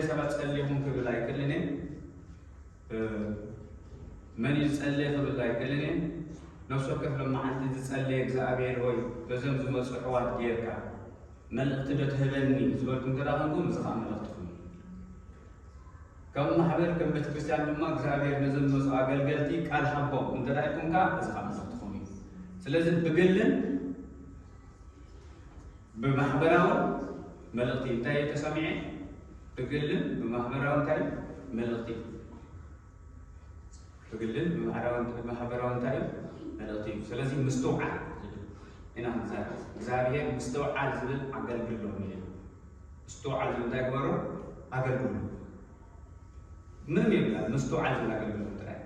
ሰባት ጸሊኹም ክብል ኣይክእልን እየ። መን እዩ ዝጸልየ ክብል ኣይክእልን እየ። ነፍሲ ወከፍ ሎማዓንቲ ዝጸልየ እግዚኣብሔር ሆይ በዞም ዝመፁ ኣሕዋት ጌርካ መልእኽቲ ዶ ትህበኒ ዝበልኩም እንተ ደኣ ኮንኩም፣ እዚ ኸዓ መልእኽትኹም እዩ። ከም ማሕበር ከም ቤተ ክርስቲያን ድማ እግዚኣብሔር ነዞም ዝመፁ ኣገልገልቲ ቃል ሃቦም እንተ ደኣ ኢልኩም ከኣ፣ እዚ ኸዓ መልእኽትኹም እዩ። ስለዚ ብግልን ብማሕበራዊ መልእኽቲ እንታይ እዩ ተሰሚዐ? ብግልን ብማሕበራዊ እንታይ እዩ? መልእኽቲ እዩ። ብግልን ብማሕበራዊ እንታይ እዩ? መልእኽቲ እዩ። ስለዚ ምስትውዓል ዝብል ኢና ንዛረብ። እግዚኣብሔር ምስትውዓል ዝብል ኣገልግሎ እዩ። ምስትውዓል ዝብል እንታይ ግበሮ? ኣገልግሎ። ምንም የብላ ምስትውዓል ዝብል ኣገልግሎ ጥራይ።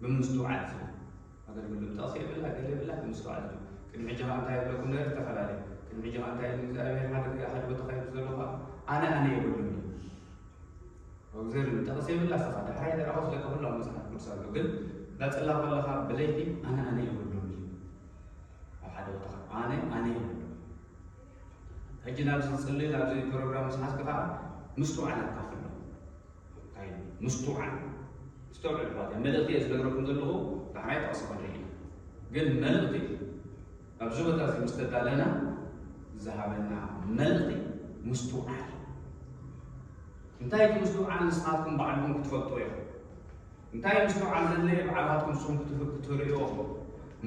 ብምስትውዓል ዝብል ኣገልግሎ ጥቕሲ የብላ፣ ገለ የብላ፣ ብምስትውዓል ዝብል። ቅድሚ ሕጂ ኸዓ እንታይ ይብለኩም ነይሩ? ዝተፈላለየ። ቅድሚ ሕጂ ኸዓ እንታይ ይብል እግዚኣብሔር? ሓደ፣ ሓደ ቦታ ኸይዱ ዘሎ ኸዓ፣ ኣነ፣ ኣነ የብሉን እዩ። እግዜር ጥቕሲ የብላ፣ እስኻ ዳሕራይ ደረኻ ስለቀ ኩሉ ኣብ መጽሓፍ ቅዱስ ኣሎ። ግን ዳጽላ ከለኻ ብለይቲ ኣነ፣ ኣነ የብሉን እዩ። ኣብ ሓደ ቦታ ኸዓ ኣነ፣ ኣነ የብሉን። ሕጂ ናብዚ ዝጽልይ፣ ናብዚ ፕሮግራም ምስ ሓዝካ ኸዓ ምስትውዓል ኣካፍሎ። እንታይ ምስትውዓል? ምስተውዕል ባታ መልእኽቲ እየ ዝነግረኩም ዘለኹ፣ ዳሕራይ ጥቕሲ ክንርኢ ኢና። ግን መልእኽቲ ኣብዚ ቦታ እዚ ምስ ተዳለና ዝሃበና መልእኽቲ ምስትውዓል። እንታይ እቲ ምስትውዓል ንስኻትኩም ባዕልኩም ክትፈልጡ ኢኹም። እንታይ ምስትውዓል ዘድለየ ባዕልኻትኩም ንስኹም ክትፍ-፣ ክትርእዮ ኢኹም።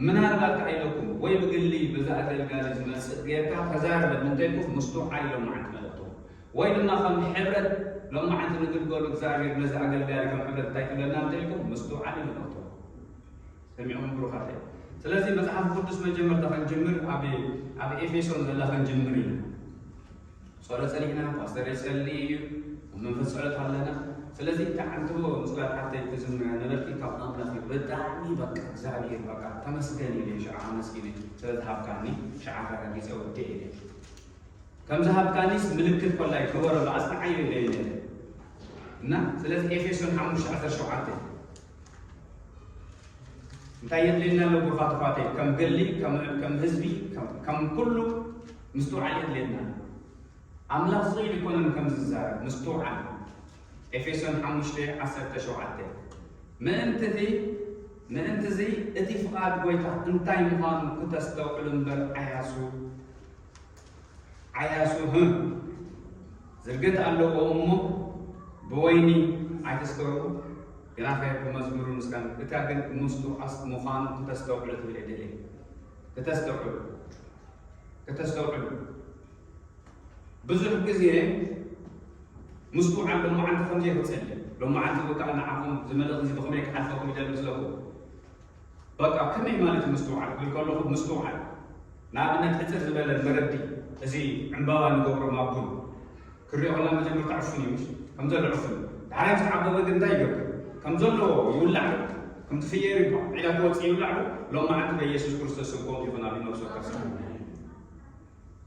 ምናልባት ከኣ ኢለኩም ወይ ብግሊ በዛ ኣገልጋሊ ዝመጽእ ጌርካ ተዛረበ እንተኢልኩም ምስትውዓል ኢሎም መዓልቲ መልእኽትኹም። ወይ ድማ ከም ሕብረት ሎማዓንቲ ንግልገሉ እግዚኣብሔር ነዚ ኣገልጋሊ ከም ሕብረት እንታይ ትብለና እንተኢልኩም ምስትውዓል ኢሎም ኣውጥዎ። ሰሚዕኹም ብሩኻተይ። ስለዚ መጽሓፍ ቅዱስ መጀመርታ ክንጅምር ኣብ፣ ኣብ ኤፌሶን ዘላ ክንጅምር ኢና። ጾረ ጸኒሕና፣ ፓስተር የጸሊ እዩ፣ ኣብ መንፈስ ጸሎት ኣለና። ስለዚ እታ ዓንትቦ ምጽላል ሓፍተይ ትዝምር ነበርኪ ካብ ኣምላኽ እዩ። ብጣዕሚ በቃ እግዚኣብሔር በቃ ተመስገን ኢለ ሽዓ ኣመስጊነ ስለ ዝሃብካኒ ሽዓ ካካ ግዜ ወደ ኢለ። ከም ዝሃብካኒስ ምልክት ኮላይ ክበረሉ ኣጽንዓዮ ኢለ ኢለ። እና ስለዚ ኤፌሶን ሓሙሽተ ዓሰርተ ሸውዓተ እንታይ የድልየና ኣሎ? ብሩኻት ኣሕዋተይ፣ ከም ገሊ፣ ከም፣ ከም ህዝቢ፣ ከም፣ ከም ኩሉ ምስትውዓል የድልየና። ኣምላኽ ስቕ ኢሉ ኣይኮነን ከምዚ ዝዛረብ፣ ምስትውዓል። ኤፌሶን ሓሙሽተ ዓሰርተ ሸውዓተ። ምእንቲ እቲ፣ ምእንቲ እዚ እቲ ፍቓድ ጐይታ እንታይ ምዃኑ ክተስተውዕሉ እምበር ዓያሱ፣ ዓያሱ ህም ዝርግት ኣለዎ እሞ ብወይኒ ኣይትስከሩ፣ ግናኸ ብመዝሙርን ምስጋናን። እታ ግን ምስቱ ኣስ-፣ ምዃኑ ክተስተውዕሉ ትብል እየ ደልየ። ክተስተውዕሉ፣ ክተስተውዕሉ። ብዙሕ ግዜ ምስትውዓል ሎማዓንቲ ከምዚ እየ ክጸሊ። ሎማዓንቲ በቃ ንዓኹም እዚ መልእኽቲ እዚ ብኸመይ ክሓልፈኩም ይደሊ ምስለኩም። በቃ ከመይ ማለት እዩ ምስትውዓል ክብል ከለኹ፣ ምስትውዓል ንኣብነት ሕጽር ዝበለ መረዲ፣ እዚ ዕምባባ ንገብሮ ማቡል ክሪኦ ከላ መጀመርታ ዕፉን እዩ፣ ምሽ? ከም ዘሎ ዕፉን። ዳሕራይ ምስ ዓበበ ግን እንታይ ይገብር? ከም ዘለዎ ይውላዕ ዶ? ከምቲ ፍየር ይባል፣ ዒላ ክወጽእ ይውላዕ ዶ? ሎማዓንቲ በኢየሱስ ክርስቶስ ስም ከምኡ ይኹን ኣብ ነፍሲ ወከፍ ሰብ።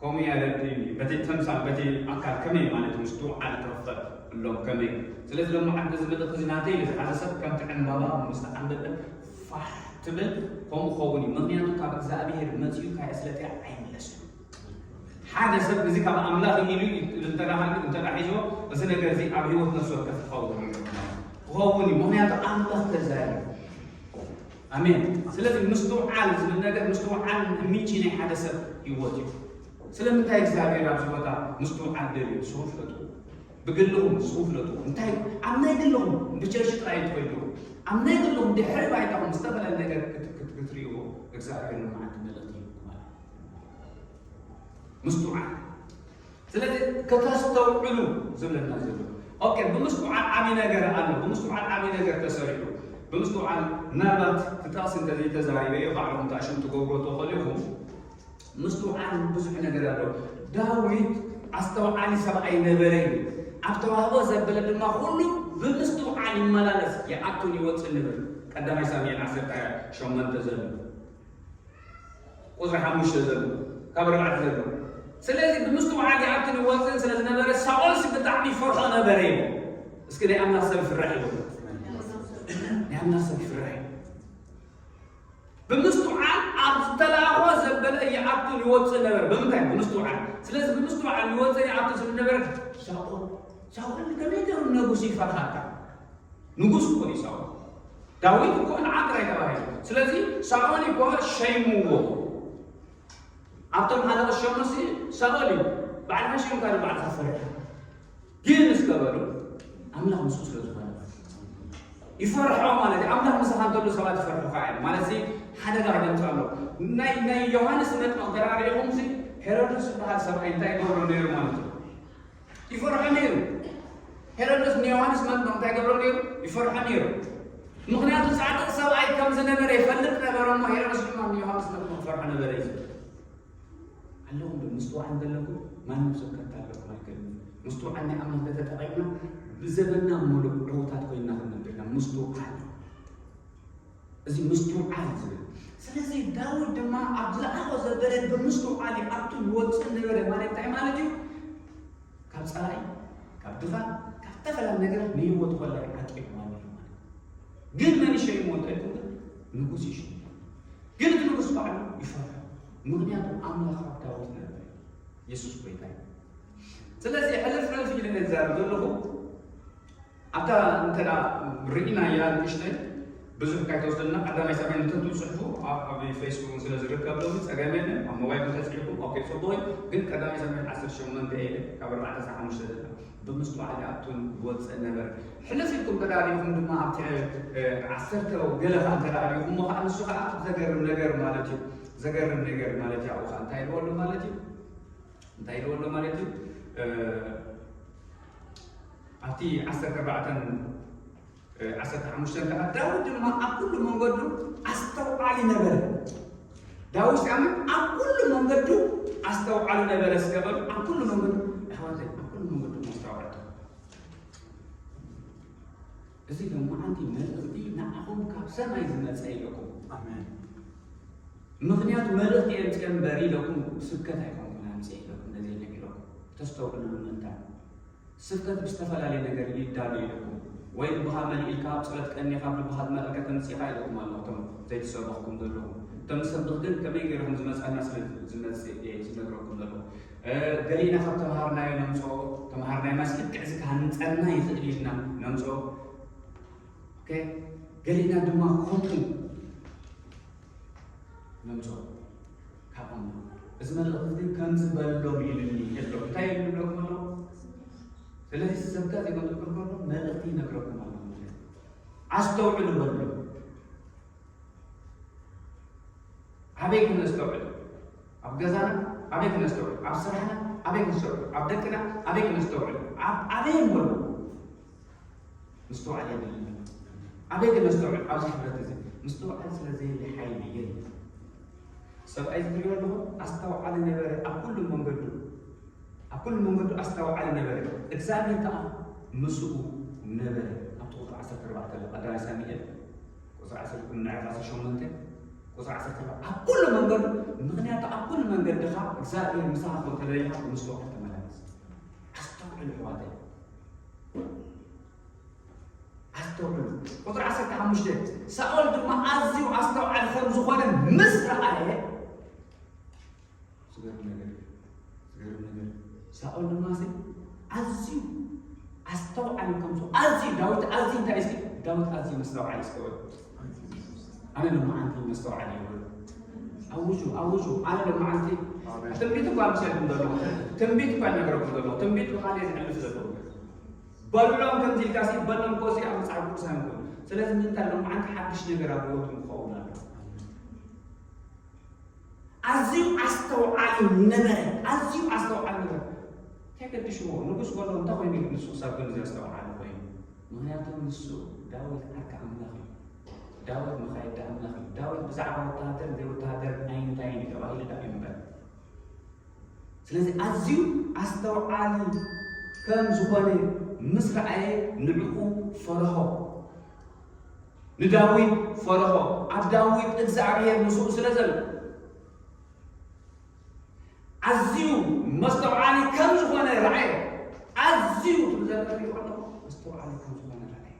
ከምኡ እያ ዘድልየኒ። በቲ ተምሳል፣ በቲ ኣካል ከመይ ማለት ምስትውዓል ክረኽብ እሎም ከመይ? ስለዚ ሎማዓንቲ እዚ መልእኽቲ እዚ ናተይ ኢሉ ዝሓዘ ሰብ ከምቲ ዕምባባ ምስ ተዓምበበ ፋሕ ትብል ከምኡ ክኸውን እዩ። ምኽንያቱ ካብ እግዚኣብሔር መጺኡ ካየ ስለጥያ ኣይምለስን። ሓደ ሰብ እዚ ካብ ኣምላኽ እዩ ኢሉ እንተደኣ ሃልዩ፣ እንተደኣ ሒዝዎ፣ እዚ ነገር እዚ ኣብ ህይወት ነፍሲ ወከፍ ክኸውን እዩ። ክኸውን እዩ። ምኽንያቱ ኣምላኽ ተዛሪቡ። ኣሜን። ስለዚ ምስትውዓል ዝብል ነገር፣ ምስትውዓል ምንጪ ናይ ሓደ ሰብ ህይወት እዩ። ስለምንታይ እግዚኣብሔር ኣብዚ ቦታ ምስትውዓል ደልዩ? ንስኹም ፍለጡ። ብግልኹም ንስኹም ፍለጡ። እንታይ ኣብ ናይ ግልኹም ብቸርች ጥራይ ትኸይዱ፣ ኣብ ናይ ግልኹም ድሕሪ ባይታኹም ዝተፈላለየ ነገር ክት-፣ ክት-፣ ክትርእይዎ እግዚኣብሔር ንመዓልቲ መልእኽቲ ይህብኩም ኣሎ። ምስትውዓል። ስለዚ ከተስተውዕሉ ዝብለና ዘሎ። ኦኬ፣ ብምስትውዓል ዓቢ ነገር ኣሎ። ብምስትውዓል ዓቢ ነገር ተሰሪሑ። ብምስትውዓል ምናልባት እቲ ጥቕሲ እንተዘይተዛሪበዮ ባዕልኹም ታሽም ትገብርዎ ተኽእሉ ኢኹም። ምስትውዓል ብዙሕ ነገር ኣሎ። ዳዊት ኣስተውዓሊ ሰብኣይ ነበረ እዩ። ኣብ ተዋህቦ ዘበለ ድማ ኩሉ ብምስትውዓል ይመላለስ፣ ይኣቱን ይወጽእ ንብል። ቀዳማይ ሳሙኤል ዓሰርተ ሸሞንተ ዘሎ። ቁጽሪ ሓሙሽተ ዘሎ፣ ካብ ኣርባዕተ ዘሎ። ስለዚ ብምስትውዓል ይኣቱን ይወጽእን ስለ ዝነበረ፣ ሳኦልሲ ብጣዕሚ ይፈርሖ ነበረ ይብል። እስኪ ናይ ኣምላኽ ሰብ ይፍራሕ ይበሉ። ናይ ኣምላኽ ሰብ ይፍራሕ እዩ። ብምስትውዓል ኣብ ዝተላእኾ ዘበለ ይኣቱን ይወጽእ ነበር። ብምንታይ? ብምስትውዓል። ስለዚ ብምስትውዓል ይወጽእ ይኣቱ ስለ ዝነበረ፣ ሳኦል ሳኦል ከመይ ገይሩ ንጉስ ይፈርሃካ? ንጉስ እኮ እዩ ሳኦል። ዳዊት እኮ ንዓ ጥራይ ተባሂሉ። ስለዚ ሳኦል ይበሃል ሸይምዎ። ኣብቶም ሓለቐ ሸሞሲ ሳኦል እዩ። ባዕልኻ ሸምካ ንባዕልኻ ፈርሕ። ግን እስከ በሉ ኣምላኽ ምስኡ ስለ ዝኾነ ይፈርሖ ማለት እዩ። ኣምላኽ ምሳኻ እንተሎ ሰባት ይፈርሑኻ እዮም ማለት እዚ ሓደጋ ክደምፅ ኣሎ። ናይ ናይ ዮሃንስ መጥምቕ ተራሪኹም ሲ ሄሮድስ ዝበሃል ሰብኣይ እንታይ ይገብሮ ነይሩ ማለት እዩ? ይፈርሖ ነይሩ። ሄሮድስ ንዮሃንስ መጥምቕ እንታይ ገብሮ ነይሩ? ይፈርሖ ነይሩ። ምክንያቱ ጻድቕ ሰብኣይ ከም ዝነበረ ይፈልጥ ነበረ እሞ ሄሮድስ ድማ ንዮሃንስ መጥምቕ ይፈርሖ ነበረ እዩ ዝብል ኣለኹም ዶ ምስትውዓል ዘለኩም? ማንም ሰብ ከታለኩም ኣይክእልን። ምስትውዓል ናይ ኣምላኽ ተተጠቒምና ብዘበና ሙሉእ ዕዉታት ኮይንና ክንነብር ኢና። ምስትውዓል እዚ ምስትውዓል ዝብል ስለዚ ዳዊት ድማ ኣብ ዝለኣኾ ዘበለ ብምስትውዓል እዩ ኣብቱ ይወፅእ ነበረ ማለት እንታይ ማለት እዩ? ካብ ፀላኢ ካብ ድኻ ካብ ዝተፈላለዩ ነገር ንህይወት ኮላይ ዓቂብዋ ነይሩ ማለት ግን መን ይሸይሞ እንተልኩም ግን ንጉስ ይሸይሞ ግን እቲ ንጉስ ባዕሉ ይፈርሖ ምክንያቱ ኣምላኽ ኣብ ዳዊት ነበረ የሱስ ጎይታ እዩ ስለዚ ሕልፍ ሕልፍ ኢለ ነዛረብ ዘለኹ ኣብታ እንተ ርኢናያ ንእሽተይ ብዙሕ ካይተወስደልና ቀዳማይ ሳሙኤል እንተትፅሕፉ ኣብ ፌስቡክ ስለ ዝርከብ ሎሚ ፀገም የለን ኣብ ሞባይል ተፅሒፉ ኦኬ ፅቡቅ እዩ ግን ቀዳማይ ሳሙኤል ዓሰርተ ሸሞንተ ኢለ ካብ ኣርባዕተ ሓሙሽተ ዘላ ብምስትውዓል ኣብቱን ዝወፅእ ነበረ ሕልፍ ኢልኩም ተዳሪኹም ድማ ኣብቲ ዓሰርተ ገለ ከዓ እንተዳሪኹም ከዓ ንሱ ከዓ ዘገርም ነገር ማለት እዩ ዘገርም ነገር ማለት እዩ ኣብኡ ከዓ እንታይ ይልወሉ ማለት እዩ እንታይ ይልወሉ ማለት እዩ ኣብቲ ዓሰርተ ኣርባዕተን ዓሰርተ ሓሙሽተን ከዓ ዳዊት ድማ ኣብ ኩሉ መንገዱ ኣስተውዓሊ ነበረ። ዳዊት ሲኣምን ኣብ ኩሉ መንገዱ ኣስተውዓሊ ነበረ ስገበሉ ኣብ ኩሉ መንገዱ ኣሕዋተይ ኣብ ኩሉ መንገዱ ኣስተውዓሊ እዚ ሎማዓንቲ መልእኽቲ ንዓኹም ካብ ሰማይ ዝመፀ ኢለኩም ኣሜን። ምኽንያቱ መልእኽቲ የምፅእ እምበር ኢለኩም ስብከት ኣይኮንኩን ኣምፅእ ኢለኩም ነዚ ኢለኩም ተስተውዕሉ ምእንታ ስብከት ብዝተፈላለየ ነገር ይዳሎ ኢለኩም ወይ ልብኻ መሊእልካ ኣብ ፀሎት ቀኒኻ ኣብ ልብኻ ዝመልእልካ ተምፅእኻ ኢለኩም ኣለኹ እቶም ዘይተሰበኽኩም ዘለኹም እቶም ዝሰብኽ ግን ከመይ ገይርኩም ዝመፀና ስለ ዝመፅእ እየ ዝነግረኩም ዘለኹ ገሊእና ካብ ተምሃርናዮ ነምፅኦ ተምሃርናዮ ማስ ልክዕ እዚ ክሃንፀና ይኽእል ኢልና ነምፅኦ ገሊእና ድማ ከምኡ ነምፅኦ ካብኦም እዚ መልእኽቲ እዚ ከምዚ በሎም ኢሉኒ የሎ እንታይ ኢሉ ይብለኩም ኣሎ ስለዚ ሰብካ ዘይመጥቅር ከሎ መልእኽቲ ይነግረኩም ኣሎ ኣስተውዕሉ በሎ ኣበይ ክነስተውዕል ኣብ ገዛና ኣበይ ክነስተውዕል ኣብ ስራሕና ኣበይ ክነስተውዕል ኣብ ደቅና ኣበይ ክነስተውዕል ኣብ ኣበይ ንበሉ ምስትውዓል የድልና ኣበይ ግን ነስተውዕል ኣብዚ ሕብረት እዚ ምስትውዓል ስለ ዘየለ ሓይሊ የለ ሰብኣይ ዝትሪኦ ኣለኹ ኣስተውዓሊ ነበረ ኣብ ኩሉ መንገዱ ኣብ ኩሉ መንገዱ ኣስተውዓሊ ነበረ እግዚኣብሔር ከዓ ምስኡ ነበረ ኣብቲ ቁፅሪ ዓሰርተ ኣርባዕተ ኣሎ ቀዳማይ ሳሙኤል ቁፅሪ ዓሰርተ ምዕራፍ ዓሰርተ ሸሞንተ ቁፅሪ ዓሰርተ ኣርባዕተ ኣብ ኩሉ መንገዱ ምክንያቱ ኣብ ኩሉ መንገድኻ እግዚኣብሔር ምሳኻ ከም ተደሊኻ ብምስትውዓል ተመላለስ ኣስተውዕል ኣሕዋተይ ኣስተውዕሉ። ቁፅሪ ዓሰርተ ሓሙሽተ ሳኦል ድማ ኣዝዩ ኣስተውዓሊ ከም ዝኾነ ምስ ረኣየ ዝገርም ነገር እዩ። ዝገርም ነገር እዩ። ሳኦል ድማ ሲ ኣዝዩ ኣስተውዓሊ ከም ዝኾ ኣዝዩ ዳዊት ኣዝዩ እንታይ እስኪ ዳዊት ኣዝዩ መስተውዓሊ እስከ በሉ። ኣነ ሎማዓንቲ መስተውዓሊ እየ በሉ። ኣውጁ ኣውጁ ኣነ ሎማዓንቲ ትንቢት እኳ ምሰልኩም ዘለኹ ትንቢት እኳ ይነግረኩም ዘለኹ ትንቢት ብኻልእ ዝሕልፍ ዘለኹ በሎም ከምዚ ኢልካ ሲ በሎም ኮሲ ኣብ መጽሓፍ ቅዱስ ኣይንኮን ስለዚ ምንታይ ሎም ሓንቲ ሓድሽ ነገር ኣብ ህይወቱ ክኸውን ኣሎ ኣዝዩ ኣስተውዓሊ ነበረ ኣዝዩ ኣስተውዓሊ ነበረ እንታይ ገድሽዎ ንጉስ በሎ እንታይ ኮይኑ ንሱ ክሳብ ከምዚ ኣስተውዓሊ ኮይኑ ምክንያቱ ንሱ ዳዊት ዓርካ ኣምላኽ እዩ ዳዊት መኻየዲ ኣምላኽ እዩ ዳዊት ብዛዕባ ወታሃደር ዘይወታሃደር ኣይንታይን እዩ ተባሂሉ ዳ እዩ እምበር ስለዚ ኣዝዩ ኣስተውዓሊ ከም ዝኾነ ምስ ረኣየ ንዕኡ ፈርሆ ንዳዊት ፈርሆ ኣብ ዳዊት እግዚኣብሔር ምስኡ ስለ ዘሎ ኣዝዩ መስተውዓሊ ከም ዝኾነ ረኣየ ኣዝዩ ትብዘበሪኦ ኣለኹ መስተውዓሊ ከም ዝኾነ ረኣየ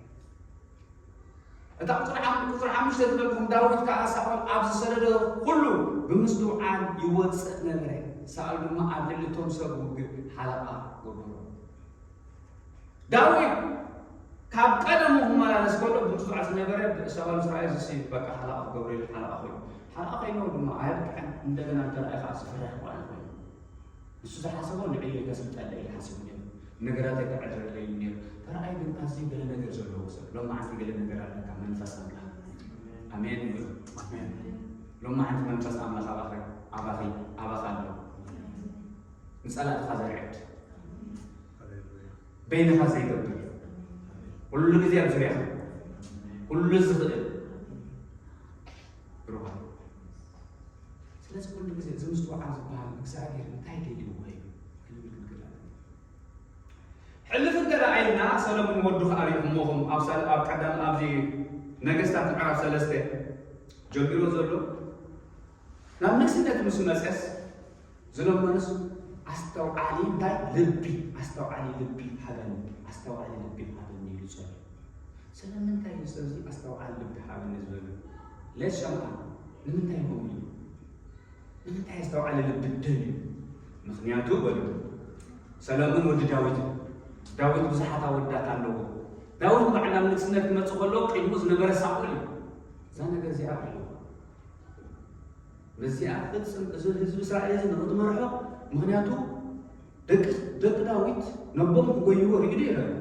እታ ቁፅሪ ሓሙሽተ ዝበልኩም ዳዊት ከዓ ሳኦል ኣብ ዝሰደዶ ኩሉ ብምስትውዓል ይወፅእ ነበረ። ሳኦል ድማ ኣብ ልዕሊ እቶም ሰብ ውግእ ሓለቓ ገበሮ። ዳዊት ካብ ቀደሙ ክመላለስ ከሎ ብምስዋዕ ዝነበረ ሳውል ስራኤል ዝሲ በቃ ሓለቓ ክገብረሉ ሓለቓ ኮይኑ ሓለቓ ኮይኑ ድማ ኣየብቅዐን። እንደገና እንተረኣይ ከዓ ዝፍራሕ በዓል ኮይኑ ንሱ ዝሓሰቦ ንዕዮ ከስልጠለ ኢሉ ሓሲቡ ነይሩ። ነገራት ከዕድረለ ኢሉ ነይሩ። ተረኣይ ግን ኣዝዩ ገለ ነገር ዘለዎ ሰብ ሎማዓንቲ ገለ ነገር ኣለካ መንፈስ ኣምላኽ። ኣሜን ይበሉ። ሎማዓንቲ መንፈስ ኣምላኽ ኣባኺ ኣባኺ ኣባኻ ኣሎ። ንጸላእትኻ ዘርዕድ በይንኻ ዘይገብር ኩሉ ግዜ ኣብ ዙርያኻ ኩሉ ዝኽእል ብሩኻ። ስለዚ ኩሉ ግዜ እዚ ምስትውዓል ዝበሃል እግዚኣብሔር እንታይ ደልይዎ እዩ ክንብል ክንክእል ኣለና። ሕልፍ እንተ ደኣ ኢልና ሰሎሞን ወዱ ከኣ ሪእኹምኹም ኣብ ሳል ኣብ ቀዳም ኣብዚ ነገስታት ምዕራፍ ሰለስተ ጀሚሮ ዘሎ ናብ ንግስነት ምስ መጸስ ዝለመኑስ ኣስተውዓሊ እንታይ ልቢ ኣስተውዓሊ ልቢ ሃበኒ ኣስተውዓሊ ልቢ ሃበኒ ኢሉ ጸልዩ። ስለምንታይ እዩ ሰብዚ ኣስተውዓሊ ልቢ ሃበኒ ዝበሉ? ለሸምዓ ንምንታይ ይኸውን እዩ? ንምንታይ ኣስተውዓሊ ልቢ ደልዩ? ምኽንያቱ በሉ ሰለሙን ወዲ ዳዊት እዩ። ዳዊት ብዙሓት ኣወዳት ኣለዎ። ዳዊት በዓል ናብ ንግስነት ክመጽእ ከሎ ቅድሙ ዝነበረ ሳኦል እዩ። እዛ ነገር እዚኣ ኣለዎ። በዚኣ ፍጽም እዚ ህዝቢ እስራኤል እዚ ንኽትመርሖ ምኽንያቱ ደቂ ደቂ ዳዊት ነቦም ክጎይዎ ርኢዱ ይረኣዩ።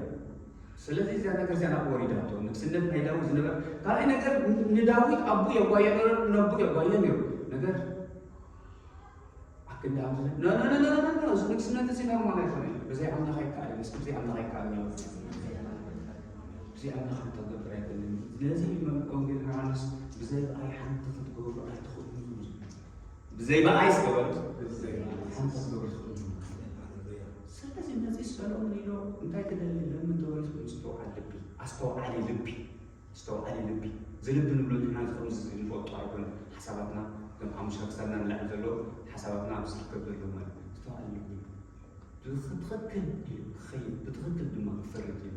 ስለዚ እዚኣ ነገር እዚኣ ናብ ወሪዳቶ ንግስነት ናይ ዳዊት ዝነበረ ካልኣይ ነገር ንዳዊት ኣቡ የጓየ ነሩ ነቡ የጓየ ነሩ ነገር ኣክንዲ ኣምዚ ንግስነት እዚ ኖርማል ኣይኮነ ብዘይ ኣምላኽ ኣይከኣል ብዘይ ኣምላኽ ኣይከኣል ብዘይ ኣምላኽ እንተገብር ኣይኮነ ስለዚ ወንጌል ዮሃንስ ብዘይ ብኣይ ሓንቲ ክትገብሩ ኣይትኽእሉ ብዘይ ብኣይ ስገበሩ ሓንቲ ክትገብሩ ትኽእሉ ስለዚ ነዚ ሰሎሞን ኢሎ እንታይ ትደሊ ለምን ተበሉ ምስትውዓል ልቢ ኣስተውዓሊ ልቢ ኣስተውዓሊ ልቢ ዝልቢ ንብሎ ንሕና ከምዚ ንፈልጦ ኣይኮነ ሓሳባትና ከም ሓሙሻ ክሳድና ንላዕሊ ዘሎ ሓሳባትና ኣብ ዝርከብ ዘሎ ማለት ኣስተውዓሊ ልቢ ብትኽክል እዩ ክኸይድ ብትኽክል ድማ ክፈርድ እዩ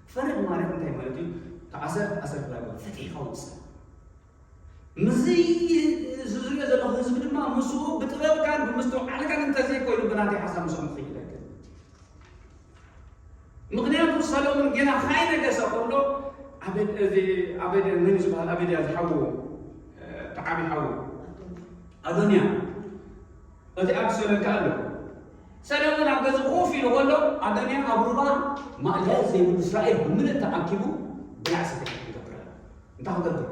ክፈርድ ማለት እንታይ ማለት እዩ ተኣሰር ተኣሰር ክላገ ፍትሒ ከውፅእ ምስዚ ዝዝርዮ ዘለኹ ህዝቢ ድማ ምስኡ ብጥበብካን ብምስትውዓልካን እንተዘይኮይኑ ብናተይ ሓሳብ ምስኦም ክኸይድ ኣይክእል ምኽንያቱ ሰሎሞን ጌና ካይነገሰ ከሎ ኣበድ እዚ ኣበድ መን እዩ ዝበሃል ኣበድያ ዝሓዎ ተዓቢ ሓዎ ኣዶንያ እቲ ኣብሰሎም ከኣ ኣሎ ሰለሞን ኣብ ገዛ ኮፍ ኢሉ ከሎ ኣዶንያ ኣብ ሩባ ማእለያ ዘይብሉ እስራኤል ብምልእ ተኣኪቡ ብላዕ ሰተት ይገብር ኣሎ እንታይ ክገብር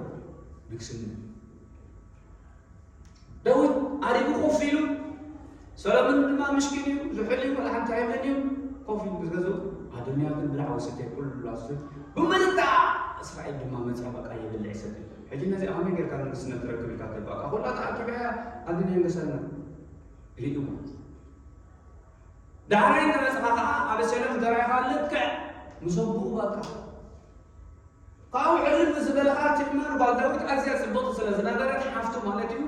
ንግስነት ዳዊት ዓሪጉ ኮፍ ኢሉ ሰሎሞን ድማ ምሽኪን እዩ ዝሑል እዩ ወላ ሓንቲ ኣይብልን እዩ ኮፍ ኢሉ ምስ ገዝኡ ኣዶንያ ግን ብላዕ ወሰተ ኩሉ ኣስፍት ብመልጣ እስራኤል ድማ መፅያ በቃ የብልዕ ይሰት ሕጂ ነዚ ኣመ ጌርካ ንግስነት ትረክብ ኢልካ ተባእካ ኩላ ተኣኪባ እያ ኣዶንያ ንገሰልና ርእይዎ ዳሕራይ እንተመፅኻ ከዓ ኣበሰሎም ተራይኻ ልክዕ ምስ ኣቦኡ በቃ ካብኡ ዕልም ዝበለኻ ትእመር ጓል ዳዊት ኣዝያ ፅብቕቲ ስለ ዝነበረት ሓፍቱ ማለት እዩ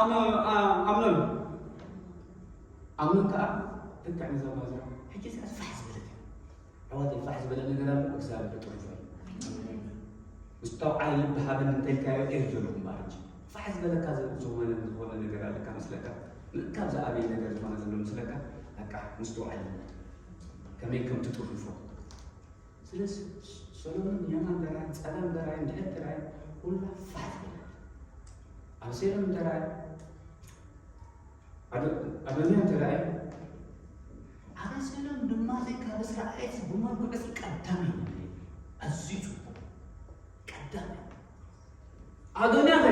ኣምኖን ኣምኖን ከዓ ልክዕ ንዛ ጓዛ ሕጂ እዚኣ ፋሕ ዝበለት እያ ኣሕዋተይ ፋሕ ዝበለ ነገር ኣሎ እግዚኣብሔር ጥሩፋ እዩ ምስተውዓለ ልቢ ሃበኒ እንተልካዮ ኤር ዘለኹም ማለት እዩ ፋሕ ዝበለካ ዝኾነ ዝኾነ ነገር ኣለካ መስለካ ምእካብ ዝኣበየ ነገር ዝኾነ ዘሎ መስለካ በቃ ምስተውዓለ ከመይ ከም ትጥርፎ ስለዚ ሰሎሞን የማን ተራይ ጸጋም ተራይ ድሕር ተራይ ኩላ ፋሕ ዝበለት ኣበሴሎም ተራይ ኣዶንያ ተራይ ኣበሴሎም ድማ ካብ እስራኤል ብመልክዑ ቀዳሚ ኣዝዩ ጽቡቕ ቀዳሚ ኣዶንያ ኸ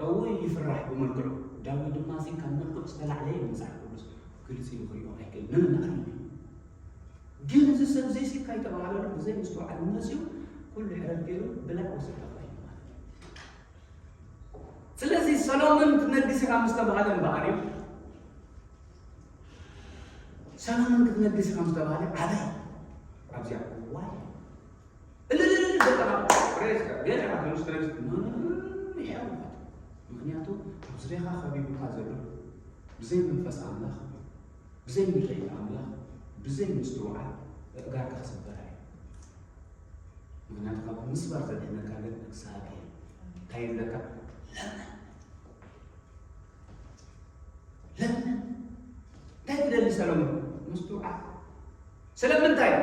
እው ይፍራሕ ብመልክዑ ዳዊት ድማ ካብ መልክዑ ዝተላዕለ መጽሓፍ ቅዱስ ግልጺ ንኽሪኦ ኣይክእል ንመናእሰይ ግን እዚ ሰብ ዘይሲካ ይተባሃለሉ ብዘይ ምስትውዓል መፅኡ ኩሉ ሕረድ ገይሩ ብላዕ ወሰደ ማለት እዩ ስለዚ ሰሎሞን ክትነግስ ኢኻ ምስ ተባሃለ እምበኣር እዩ ሰሎሞን ክትነግስ ኢኻ ምስ ተባሃለ ዓበይ ኣብዚኣ ዋይ እልልልል በቃ ፕሬዝ ጋድ ገለ ኢኻ ትንሽ ትነግስ ይሕረምካ ምክንያቱ ኣብ ዙሪያኻ ከቢቡካ ዘሎ ብዘይ መንፈስ ኣምላኽ ብዘይ ምርኢት ኣምላኽ ብዘይ ምስትውዓል እእጋርካ ክስበር እዩ ምክንያቱ ካብ ምስባር ዘድሕነካ ግን እግዚኣብሔር እንታይ ይብለካ ለምን ለምን እንታይ ትደሊ ሰለሙን ምስትውዓል ስለምንታይ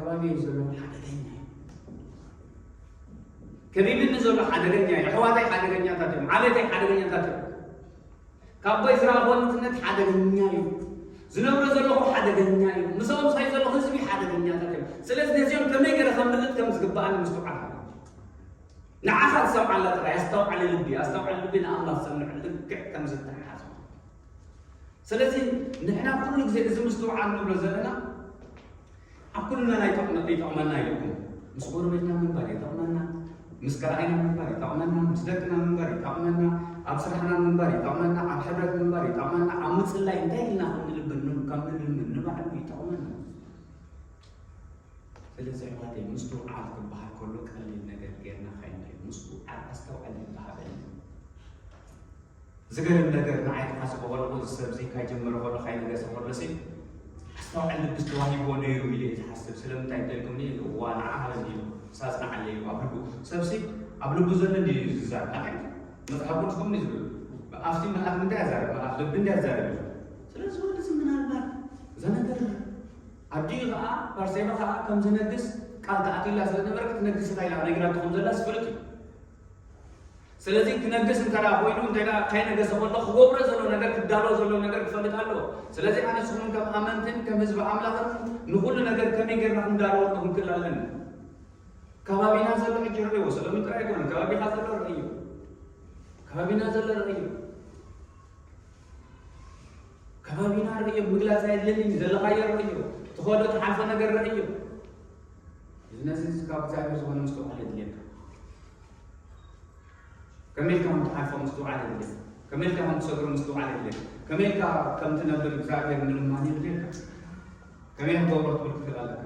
ከባቢ ዘሎ ሓደገኛ እዩ። ከቢብኒ ዘሎ ሓደገኛ እዩ። ኣሕዋተይ ሓደገኛታት እዮም። ዓሌተይ ሓደገኛታት እዮም። ካቦይ ዝረኣኹዎ ንጥነት ሓደገኛ እዩ። ዝነብሮ ዘለኹ ሓደገኛ እዩ። ምስኦም ዝኸይድ ዘለኹ ህዝቢ ሓደገኛታት እዮም። ስለዚ ነዚኦም ከመይ ገይረ ከምልጥ ከም ዝግብኣኒ ምስትውዓል ኣለኒ። ንዓኻ ትሰምዓላ ጥራይ ኣስተውዓሊ ልቢ፣ ኣስተውዓሊ ልቢ ንኣምላኽ ሰምዕ ልክዕ ከም ዝተሓሓዝ። ስለዚ ንሕና ኩሉ ግዜ እዚ ምስትውዓል ንብሎ ዘለና ኣብ ኩልና ይጠቕመ-፣ ይጠቕመና ኢለኩም። ምስ ጎረቤትና ምንባር ይጠቕመና፣ ምስ ከራይና ምንባር ይጠቕመና፣ ምስ ደቅና ምንባር ይጠቕመና፣ ኣብ ስራሕና ምንባር ይጠቕመና፣ ኣብ ሕብረት ምንባር ይጠቕመና፣ ኣብ ምጽላይ እንታይ ኢልና ከም ንልብን ከም ንልምን ንባዕሉ ይጠቕመና። ስለዚ ኣሕዋተይ ምስትውዓል ክበሃል ከሎ ቀሊል ነገር ጌርና ከይንርኢ፣ ምስትውዓል ኣስተውዕል ይበሃል። ዝገርም ነገር ንዓይ ክሓስቦ ከለኹ እዚ ሰብ እዚ ካብ ጀመረ ከሎ ካብ ነገሰ ከሎ ሲ ኣስተውዕል ልብስ ተዋሂብዎ ነይሩ ኢለ እየ ዝሓስብ። ስለምንታይ እንተልኩምኒ እዋ ንዓ ሃበኒ ኢሉ ሳጽናዓለ እዩ ኣብ ልቡ። ሰብሲ ኣብ ልቡ ዘሎ እንዲ ዝዛረብ ኣካል መጽሓፍ ቅዱስ ከምኒ ዝብል ኣብቲ መልኣኽ ምንታይ ኣዛረብ መልኣኽ ልቢ እንዲ ኣዛረብ እዩ። ስለዚ ወዲ እዚ ምናልባት እዛ ነገር ኣዲኡ ከዓ ባርሴማ ከዓ ከም ዝነግስ ቃል ተኣትዩላ ስለ ነበረ ክትነግስ ኢኻ ኢላ ነግራቶ ከም ዘላ ዝፍልጥ እዩ። ስለዚ ክነግስ እንተ ደኣ ኮይኑ እንታይ ደኣ ከይነገሰ ከሎ ክገብሮ ዘሎ ነገር ክዳሎ ዘሎ ነገር ክፈልጥ ኣለዎ። ስለዚ ኣነ ንስኹም ከም ኣመንትን ከም ህዝቢ ኣምላኽን ንኹሉ ነገር ከመይ ጌርና ክንዳለወሉ ክንክእል ኣለና። ከባቢና ዘሎ ሕጂ ርእይዎ። ሰሎሚ ጥራይ ኣይኮነን፣ ከባቢኻ ዘሎ ርእዮ። ከባቢና ዘሎ ርእዮ። ከባቢና ርእዮ። ምግላጽ ኣየድልየንን እዩ። ዘለኻዮ ርእዮ። ትኸዶ ትሓልፎ ነገር ርእዮ። እዚ ነዚ ካብ እግዚኣብሔር ዝኾነ ምስትውዓል የድልየካ። ከመይ ኢልካ ከም ትሓልፎ ምስትውዓል የድልየካ። ከመይ ኢልካ ከም ትሰግሮ ምስትውዓል የድልየካ። ከመይ ኢልካ ከም ትነብር እግዚኣብሔር ምልማን የድልየካ። ከመይ ከም ትገብሮ ክትብል ትኽእል ኣለካ።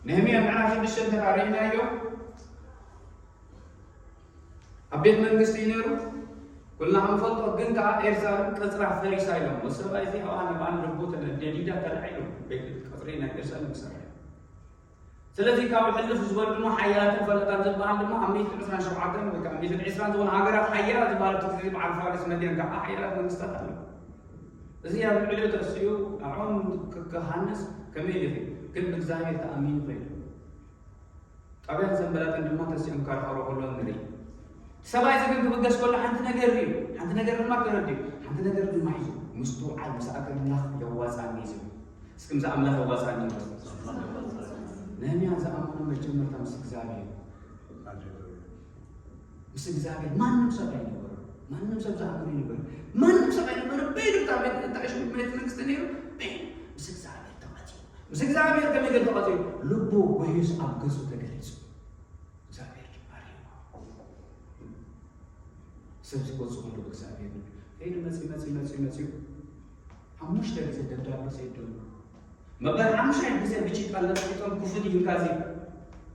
ነህምያ ምዕራፍ ሽዱሽተ እንተ ርኢናዮ ኣብ ቤት መንግስቲ እዩ ነይሩ። ኩልና ክንፈልጦ ግን ከዓ ኤርሳሌም ቀፅራ ፈሪሳ ኢሎም። ሰብኣይ እዚ ኣብኣ ንብኣን ልቡ ተነደዲዳ ተላዒሉ ቤት ቀፅሪ ናይ ኤርሳሌም ክሰርሕ። ስለዚ ካብ ሕልፍ ዝበሉ ድማ ሓያላትን ፈለጣን ዝበሃል ድማ ኣብ ሚእትን ዕስራን ሸውዓተን ወይ ከዓ ሚእትን ዕስራን ዝኾኑ ሃገራት ሓያላት ዝበሃል እቲ ግዜ በዓል ፋርስ መድያን ከዓ ሓያላት መንግስታት ኣለዉ። እዚ ኣብ ልዕሊኡ ተሲኡ ንዕኦም ክ-፣ ክሃንስ ከመይ ኢሉ ይኽእል? ግን ብእግዚኣብሔር ተኣሚኑ ኸይዱ። ጣብያን ሰንበላጥን ድማ ተሲኦም ከርኸሩ ከለዉ ንርኢ። ሰብኣይ እዚ ግን ክብገስ ከሎ ሓንቲ ነገር ርእዩ፣ ሓንቲ ነገር ድማ ተረድዩ፣ ሓንቲ ነገር ድማ ሒዙ፣ ምስትውዓል ምስ ኣምላኽ የዋጻኒ እዩ ዝብል። እስኪ ምስ ኣምላኽ የዋጻኒ ይበል። ነህምያ ዝኣመኖ መጀመርታ ምስ እግዚኣብሔር እዩ። ምስ እግዚኣብሔር ማንም ሰብ ኣይነበረ። ማንም ሰብ ዝኣመኖ ኣይነበረ። ማንም ሰብ ኣይነበረ። በይኑ እታ ቤት፣ እታ ሽም ቤት መንግስቲ ነይሩ። በይኑ ምስ እግዚኣብሔር ተቐጺሩ። ምስ እግዚኣብሔር ከመይ ገይሩ ተቐጺሩ? ልቡ ጎሂዩስ ኣብ ገጹ ተገሊጹ። እግዚኣብሔር ድማ ርኢዎ። ሰብ ዝገጹ ከሎ እግዚኣብሔር ከይዱ መጺኡ፣ መጺኡ፣ መጺኡ፣ መጺኡ። ሓሙሽተ ግዜ ደብዳቤ ሰዲዶም። መበል ሓሙሻይ ግዜ ብጭቃ ለጥቂጦም ክፉት ይህንካ እዚ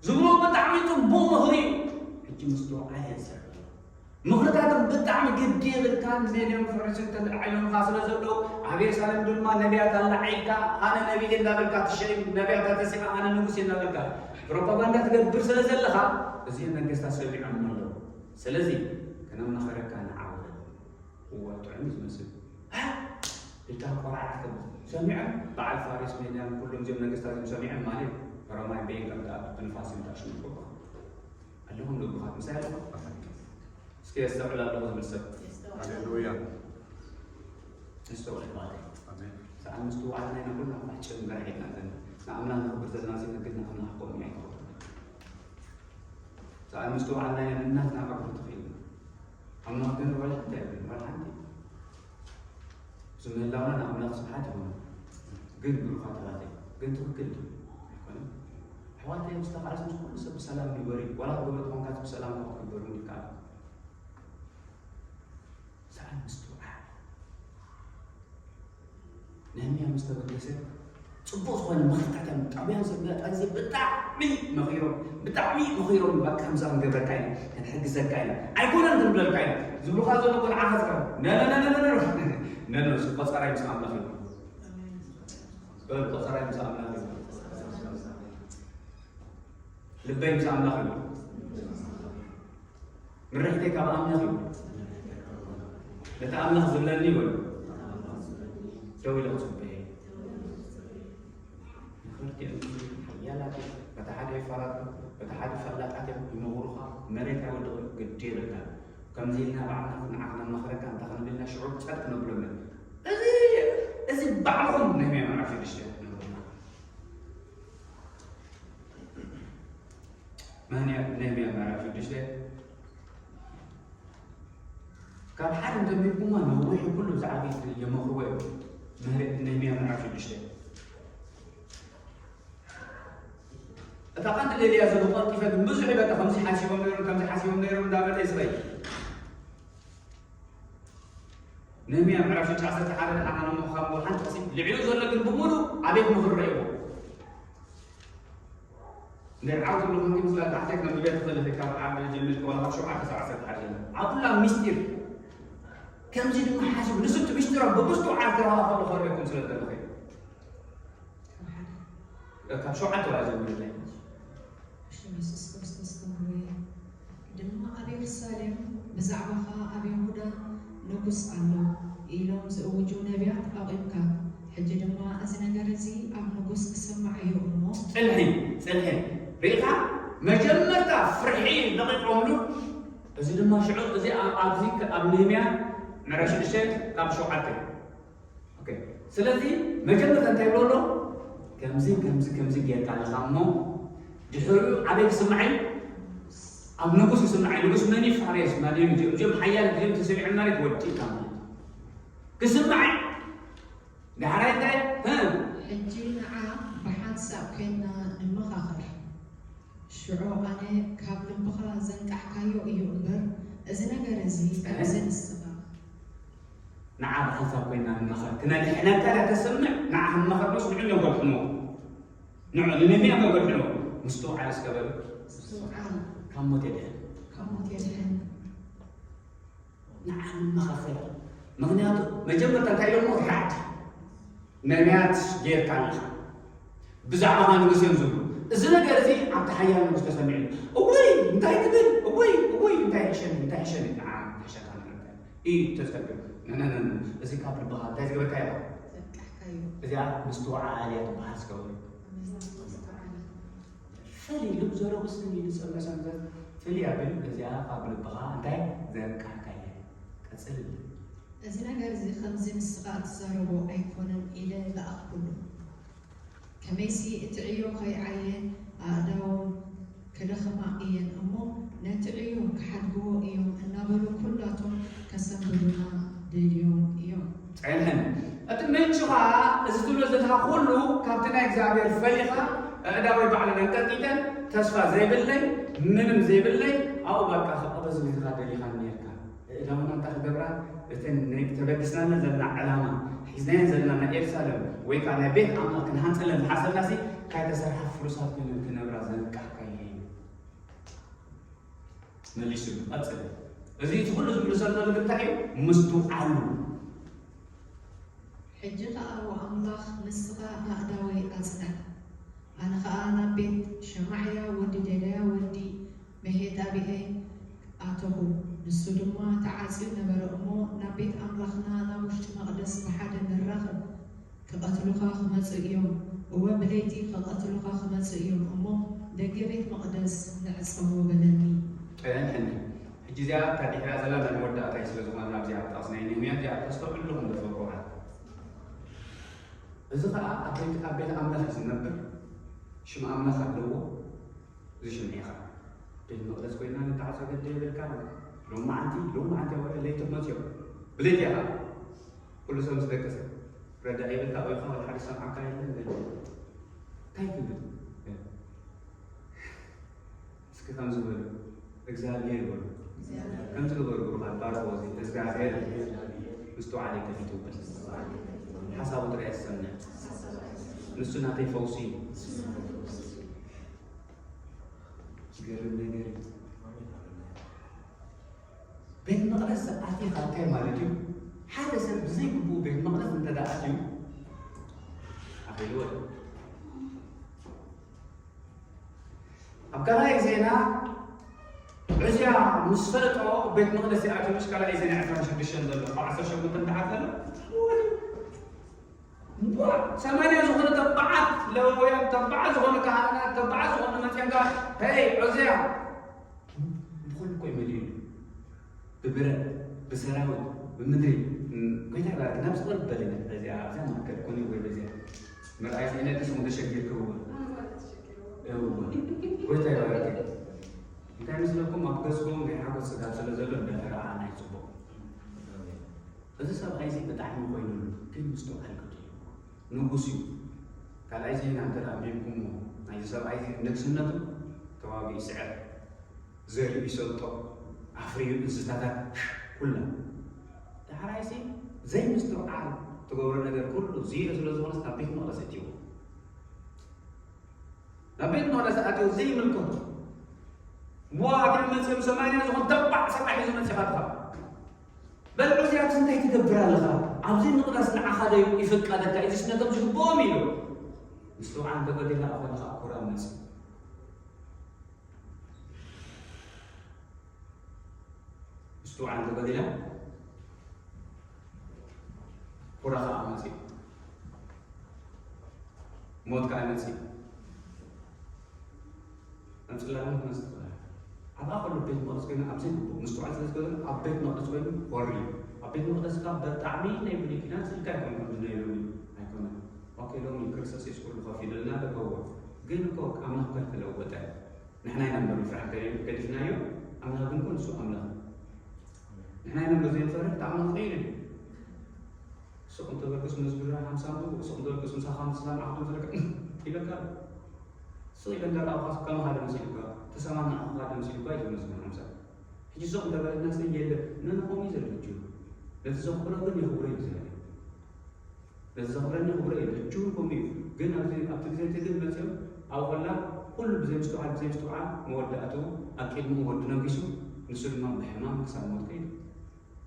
ዝብሎ ብጣዕሚ ጽቡቕ ምኽሪ እዩ። ሕጂ ምስትውዓል የንስር። ምኽርታቶም ብጣዕሚ ግዲ የብልካን፣ ሜድያን ፈረስን ተላዒሎምኻ ስለ ዘለዉ፣ ኣብ የሩሳሌም ድማ ነቢያት ኣለዓዒልካ፣ ኣነ ነቢይ እየ እንዳበልካ ትሸይም፣ ነቢያት ኣተሲኻ ኣነ ንጉስ እየ እንዳበልካ ፕሮፓጋንዳ ትገብር ስለ ዘለኻ፣ እዚኦም ነገስታት ሰሚዖም ኣለዉ። ስለዚ ከነማኽረካ ንዓ ውረድ። እዋ ጥዑም እዩ ዝመስል። ሃ! ኢልካ ቆርዓ ክትብል። ሰሚዖም በዓል ፋሪስ ሜድያን ኩሎም እዚኦም ነገስታት እዮም ሰሚዖም ማለት ሮማይ በይን ከም ትኣቱ ብንፋስ እዮም ተኣሽሙ ይገብሩ። ኣለኹም ዶ ብኻት ምሳይ ኣለኹም? እስኪ የስተውዕል ኣለኹ ዝብል ሰብ። ሃሌሉያ። ነስተውዕል ማለት እዩ። ኣሜን። ሰኣን ምስትውዓል ናይ ንኹልና ማሕጨም ገራሕ ኢልና ዘለና። ንኣምላኽ ነኽብር ዘለና ዘይነግር ንኣምላኽ ከምኡ ኣይንኸብር። ሰኣን ምስትውዓል ናይ ንናትና ከብር ትኽእል። ኣምላኽ ግን ወላ ሓንቲ ኣይብልን፣ ወላ ሓንቲ። ዝምህላውና ንኣምላኽ ስብሓት ይኹን። ግን ብሩኻት ኣሕዋተይ፣ ግን ትኽክል ድዩ? ኣይኮነን። ኣሕዋተይ፣ ምስ ተቓለስና ኩሉ ሰብ ብሰላም ንበሪ። ዋላ ትገብር ተኾንካ ብሰላም ክትግበሩ ይከኣል። ሰኣን ምስትውዓል። ነህምያ ምስ ተበገሰ ጽቡቕ ዝኾነ ምኽርታት እዮም። ጣብያን ሰብ ጣንዚ ብጣዕሚ መኺሮም፣ ብጣዕሚ መኺሮም፣ በቃ ከምዛ ክንገብረካ ኢና፣ ክንሕግዘካ ኢና፣ ኣይኮነን ክንብለልካ ኢና ዝብሉኻ ዘሎ እኮ ንዓኻ ዝቐርብ። ነነነነነነ። ነነ፣ እዚ ቆጸራይ ምስ ኣምላኽ እዩ። በል፣ ቆጸራይ ምስ ኣምላኽ እዩ። ልበይ ምስ ኣምላኽ እዩ። ምርሒተይ ካብ ኣምላኽ እዩ። ነቲ ኣምላኽ ዝብለኒ ይበሉ። ደው ኢለ ክጽበየ። ይፋላጡ፣ በቲ ሓደ ፈላጣት እዮም ይመኽሩኻ፣ መሬት ኣይወድቕን፣ ግዲ የብልካን። ከምዚ ኢልና ባዕልና ንዓኻ ነማኽረካ፣ እንታይ ክንብል ኢና፣ ሽዑ ጸጥ ክነብሎም ኢና። እዚ፣ እዚ ባዕልኹም ነህምያ ምዕራፍ ሽዱሽተ ነንብብና። ነህምያ፣ ነህምያ ምዕራፍ ሽዱሽተ። ካብ ሓደ እንተንቢብኩማ ነዊሕ ኩሉ ብዛዕባ ቤት የመኽርዎ እዮም። ምህር-፣ ነህምያ ምዕራፍ ሽዱሽተ። እታ ቀንዲ ደልያ ዘለኹ ቀልጢፈ ግን ብዙሕ እዩ በቃ ከምዚ ሓሲቦም ነይሮም፣ ከምዚ ሓሲቦም ነይሮም እንዳበለ እዩ ዝኸይድ። ነህምያ ምዕራፍ ሽዱሽተ ዓሰርተ ሓደ ደኣ ኣነ እሞ ካብ ሓንቲ ጥቕሲ ልዕሊኡ ዘሎ ግን ብምሉእ ኣቤት ምኽሪ ረእይዎ። እንድሕር ዓው ትብሉ ኮንኩም ስለ ታሕተይ ክነንብብ እየ ትኽእል ኢኺ፣ ካብ ዓርቢ ጀሚርካ ዋላ ካብ ሸውዓተ ክሳብ ዓሰርተ ሓደ ዘሎ። ኣብ ኩላ ምስጢር ከምዚ ድማ ሓሲቡ፣ ንሱ እቲ ምስጢሮም ብምስትውዓል ክረኽቦ ከሎ ከርእየኩም ስለ ዝደለኹ እዩ። ካብ ሸውዓተ ዋላ ጀሚርለይ። ብሽም የሱስ ክርስቶስ ተምርየ። ድማ ኣብ የሩሳሌም ብዛዕባኻ ኣብ ይሁዳ ንጉስ ኣሎ ኢሎም ዝእውጁ ነቢያት ኣቑምካ። ሕጂ ድማ እዚ ነገር እዚ ኣብ ንጉስ ክስማዕ እዩ እሞ። ጽንሒ፣ ጽንሒ። ርኢኻ? መጀመርታ ፍርሒ ለቒቖምሉ። እዚ ድማ ሽዑ፣ እዚ ኣብ፣ ኣብዚ፣ ኣብ ነህምያ ምዕራፍ ሽዱሽተ ካብ ሸውዓተ። ኦኬ። ስለዚ መጀመርታ እንታይ ይብሎ ኣሎ? ከምዚ፣ ከምዚ፣ ከምዚ ጌርካ ኣለኻ እሞ ድሕሪኡ ኣበይ ክስማዕ እዩ? ኣብ ንጉስ ክስማዕ እዩ። ንጉስ መን እዩ? ፋሬስ፣ ማድዮም እዩ። እዚኦም ሓያል፣ እዚኦም ተሰሚዖም ማለት ወዲእካ ማለት እዩ። ክስማዕ እዩ። ዳሕራይ እንታይ? ህ። ሕጂ ንዓ ብሓንሳብ ኮይንና ንመኻኸር። ሽዑ ኣነ ካብ ልብኻ ዘንቃሕካዮ እዩ እምበር፣ እዚ ነገር እዚ እ? እዚ ንስኻ። ንዓ ብሓንሳብ ኮይንና ንመኻኸር። ክነድሕነካ ኢላ ተስምዕ፣ ንዓ ክንመኻኸር ምስ ንዑ እዮም ገብሕንዎ። ንዑ፣ ንነህምያ እዮም ገብሕንዎ። ምስትውዓል እስከ በሉ። ምስትውዓል። ካብ ሞት የድሕን። ካብ ሞት የድሕን። ንዓ ንመኻኸር። ምኽንያቱ መጀመርታ እንታይ ኢሎሞ? ራዕዲ ነቢያት ጌርካ ኣለኻ። ብዛዕባኻ ንጉስ እዮም ዝብሉ። እዚ ነገር እዚ ኣብቲ ሓያል ንጉስ ተሰሚዑ። እውይ፣ እንታይ ትብል? እውይ፣ እውይ፣ እንታይ ይሕሸኒ፣ እንታይ ይሕሸኒ? ንዓ ክሕሸካ ንዕረፍ። እዩ ተጸቢቑ። ነ፣ ነ፣ ነ፣ ነ። እዚ ካብ ልብኻ እንታይ ዝገበርካዮ? ዘንቃሕካዮ። እዚኣ ምስትውዓል እያ ትበሃል፣ እስከ በሉ። ምስትውዓል። ፍልይ ኢሉ ዘረቡ ስም ኢሉ ዝጸመ ሰንበት ፍልይ ኣቢሉ እዚኣ ካብ ልብኻ እንታይ ዘንቃሕካያ። ቀጽል። እዚ ነገር እዚ ከምዚ ንስኻ እትዛረቦ ኣይኮነን ኢለ ለኣኽኩሉ። ከመይሲ እቲ ዕዮ ከይዓየ ኣእዳዎም ክለኽማ እየን እሞ ነቲ ዕዮ ክሓድግዎ እዮም እናበሉ ኩላቶም ከሰንብዱና ደልዮም እዮም። ጸንሐን። እቲ ምንጩ ኸኣ፣ እዚ ትብሎ ዘለኻ ኩሉ ካብቲ ናይ እግዚኣብሔር ፈሊኻ፣ ኣእዳወይ ባዕለን ኣንቀጥቂጠን፣ ተስፋ ዘይብለይ፣ ምንም ዘይብለይ፣ ኣብኡ በቃ ክቐበዝ ኢልካ ደሊኻኒ ነርካ። ኣእዳውና እንታይ ክገብራ? እተን ናይ ተበጊስናለን ዘለና ዕላማ፣ ሒዝናየን ዘለና ናይ ኤርሳለም ወይ ከኣ ናይ ቤት ኣምላኽ ክንሃንጸለን ዝሓሰብናሲ፣ ካይተሰርሓ ፍሉሳት ኮይነን ክነብራ ዘንቃሕካየን እዩ። መሊሱ፣ ቀጽል። እዚ እቲ ኩሉ ዝብሉ ዘሎ ልቢ እንታይ እዩ? ምስትውዓሉ። ሕጂ ኸኣ፣ ወኣምላኽ፣ ንስኻ ኣእዳወይ ኣጽንዕ። ኣነ ኸኣ ናብ ቤት ሸማዕያ ወዲ ደላያ ወዲ መሄጣብኤል ኣተኹ። ንሱ ድማ ተዓጽዩ ነበረ እሞ፣ ናብ ቤት ኣምላኽና ናብ ውሽጢ መቕደስ ብሓደ ንራኸብ። ክቐትሉኻ ክመጹ እዮም፣ እወ፣ ብለይቲ ክቐትሉኻ ክመጹ እዮም እሞ፣ ደገ ቤት መቕደስ ንዕጸዎ በለኒ። ጥዕንሕኒ። ሕጂ እዚኣ እታ ድሕሪኣ ዘላ ናይ መወዳእታይ ስለ ዝኾነ፣ ኣብዚኣ ኣብ ጥቕሲ ናይ ነህምያ እዚኣ ተስተውዕሉ ኣለኹም፣ ደፈር ቁርኣን። እዚ ኸኣ ኣብ ቤት፣ ኣብ ቤት ኣምላኽ እዩ ዝነብር፣ ሽም ኣምላኽ ኣለዎ። እዚ ሽምዒኻ ቤት መቕደስ ኮይና ንተዓጾ ግዲ የብልካን። ሎማዓንቲ፣ ሎማዓንቲ ኣብ ለይቲ ክመጽኦ። ብለይቲ ኢኻ። ኩሉ ሰብ ምስ ደቀሰ። ረዳእ የብልካ ወይ ኸዓ ወላ ሓደ ዝሰምዓካ የለን። እንታይ ትብል? እስኪ ከምዚ በሉ። እግዚኣብሔር በሉ። እግዚኣብሔር። ከምዚ ግበሩ ብሩኻት፣ ባርኽዎ እዚ። እግዚኣብሔር ምስትውዓለይ ከፊቱ። ሓሳቡ ጥራይ ዝሰምዕ። ንሱ ናተይ ፈውሲ እዩ። ዝገርም ነገር እዩ። ቤት መቕደስ ኣቲኻ እንታይ ማለት እዩ? ሓደ ሰብ ብዘይግብኡ ቤት መቕደስ እንተ ደኣ ኣትዩ፣ ኣኺልዎ እዩ። ኣብ ካልኣይ ዜና፣ ዑዝያ ምስ ፈለጦ ቤት መቕደስ ይኣትዩ፣ ምስ ካልኣይ ዜና ዕስራን ሽዱሽተን ዘሎ፣ ካብ ዓሰርተ ሸሞንተ ንታሕቲ ዘሎ፣ እምቧ፣ ሰማንያ ዝኾነ ተባዓት ሌዋውያን ተባዕ ዝኾኑ ካህናት፣ ተባዕ ዝኾኑ መፅንካ፣ ሄይ ዖዝያ፣ ብኹሉ እኮ እዩ መሊኡ። ብብረት፣ ብሰራዊት፣ ብምድሪ። ጎይታ ይባርክ። ናብ ዝቕርብ በለኛ። በዚኣ ኣብዛ መትከል ኮነ ወይ በዚያ ምርኣይ ስኢነ ድስ ሞ ተሸጊርክዎ። እዎ። ጎይታ ይባርክ። እንታይ ምስለኩም፣ ኣብ ገጽኩም ናይ ሓጎስ ስጋብ ስለ ዘሎ እንዳተረኣኣና እዩ ጽቡቕ። እዚ ሰብኣይ እዚ ብጣዕሚ ኮይኑሉ፣ ግን ምስትውዓል ክድልዎ። ንጉስ እዩ። ካልኣይ ዜና እንተ ደኣ ኣንቢብኩምዎ፣ ናይዚ ሰብኣይ እዚ ንግስነቱ ተዋጊኡ ይስዕር፣ ዘርኡ ይሰልጦ፣ ኣፍርዩ እንስሳታት ኩላ። ዳሕራይሲ ዘይምስትውዓል ትገብሮ ነገር ኩሉ ዚሮ ስለ ዝኾነስ ናብ ቤት መቕደስ እትይዎ። ናብ ቤት መቕደስ ኣትዩ ዘይምልከቶ። ብዋዕቲ መጽኦም ሰማንያ ዝኾን ተባዕ ሰብኣይ ሒዙ መጺኻ ትኻ። በል ዑዝያ፣ ኣብዚ እንታይ ትገብር ኣለኻ? ኣብዚ ምቕዳስ ንዓኻ ዶ ይፍቀደካ? እዚስ ነቶም ዝግብኦም ኢሉ። ምስትውዓል እንተጎዲልካ፣ ኣኾንኻ ኩራ መጽእ። ምስትውዓል እንተጎዲላ፣ ኩራ ኸዓ መጽእ። ሞት ከኣ ይመጽእ። ኣብ ጽላሎት መጽእ ትኽእል። ኣብኣ ከሎ ቤት መቕደስ ኮይኑ ኣብ ዘይግቡእ ምስትውዓል ስለ ዝገበረ ኣብ ቤት መቕደስ ኮይኑ ወሪ። ኣብ ቤት መቕደስ ካብ ብጣዕሚ ናይ ብሉይ ኪዳን ስልካ ኣይኮነን ከምዚ ናይ ሎሚ ኣይኮነን። ኦኬ፣ ሎሚ ክርስቶስ የሱስ ኩሉ ከፊሉልና ደገዎ። ግን እኮ ኣምላኽ እኮ ኣይተለወጠን። ንሕና ኢና እምበር ምፍራሕ ገዲፍናዮ፣ ኣምላኽ ግን እኮ ንሱ ኣምላኽ። ንሕና ኢና እምበር ዘይንፈርሕ፣ እቲ ኣምላኽ ቀይሩ እዩ። ስቕ እንተበልኩስ መዝሙር ሓምሳ ኣንብቡ፣ ስቕ እንተበልኩስ ምሳኻ ምስ ሰማዕኹም ዘለካ ኢለካ ኣሎ። ስቕ ኢለ እንዳረኣኹኻስ ከም ሓደ መሲሉካ፣ ተሰማማዕኹኻ ዶ መሲሉካ እዩ መዝሙር ሓምሳ። ሕጂ ስቕ እንተበለናስ የለ፣ ነንኾም እዩ ዘሎ እጁ። ነቲ ዘኽብሮ ግን የኽብሮ እዩ ዝብል። ነቲ ዘኽብረኒ ክብሮ እዩ፣ እጁ ከምኡ እዩ። ግን ኣብዚ፣ ኣብቲ ግዜ እቲ ግን መጺኦም ኣብኡ ከላ ኩሉ ብዘይ ምስትውዓል፣ ብዘይ ምስትውዓል መወዳእትኡ ኣብ ቅድሚኡ ወዲ ነጊሱ፣ ንሱ ድማ ብሕማም ክሳብ ሞት ከይዱ።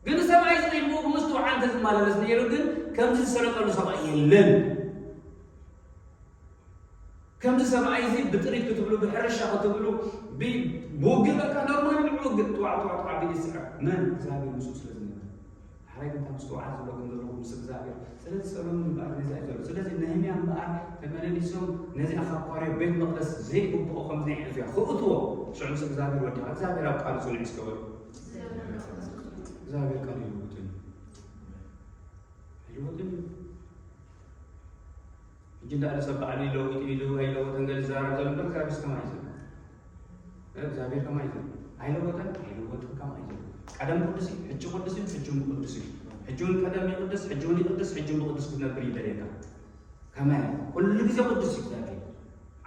ግን ሰብኣይ እዚ ኢልዎ ብምስትውዓል እንተዝመላለስ ነይሩ ግን ከምዚ ዝሰለጠሉ ሰብኣይ የለን። ከምዚ ሰብኣይ እዚ ብጥሪት ክትብሉ፣ ብሕርሻ ክትብሉ፣ ብ-፣ ብውግእ በቃ ኖርማል ውግእ ጥዋዕ ጥዋዕ ጥዋዕ ቢሉ ይስዕር። መን? እግዚኣብሔር ምስኡ ስለ ዝነበረ። ሓራይ ግን እታ ምስትውዓል ዝብለኩም ዘለኹ ምስ እግዚኣብሔር። ስለዚ ጸሎት እምበኣር ነዚ እዩ ዘሎ። ስለዚ ነህምያ እምበኣር ተመለሊሶም ነዚኣ ካብ ኳርዮ ቤት መቕደስ ዘይግብኦ ከም ዘይሕዙያ ክእትዎ ሽዑ ምስ እግዚኣብሔር ወዲኻ። እግዚኣብሔር ኣብ ቃሉ ጽኑዕ እዩ እስከ በሉ። እግዚኣብሔር ቃሉ ይልውጥን ይልውጥን እዩ። ሕጂ እንዳኣለ ሰብ ባዕሉ ይለውጥ ኢሉ ኣይለወጠን ገለ ዝዛረብ ዘሎ እምበር እግዚኣብሔር ከማይ እዩ ዘሎ። እግዚኣብሔር ከማይ እዩ ዘሎ። ኣይለወጠን ኣይለወጥን ከማይ እዩ ዘሎ። ቀደም ቅዱስ እዩ፣ ሕጂ ቅዱስ እዩ፣ ሕጂ እውን ቅዱስ እዩ። ሕጂ እውን ቀደም ይቅድስ፣ ሕጂ እውን ይቅድስ፣ ሕጂ እውን ብቅዱስ ክትነብር ይደልየካ። ከማይ ኩሉ ግዜ ቅዱስ እዩ እግዚኣብሔር።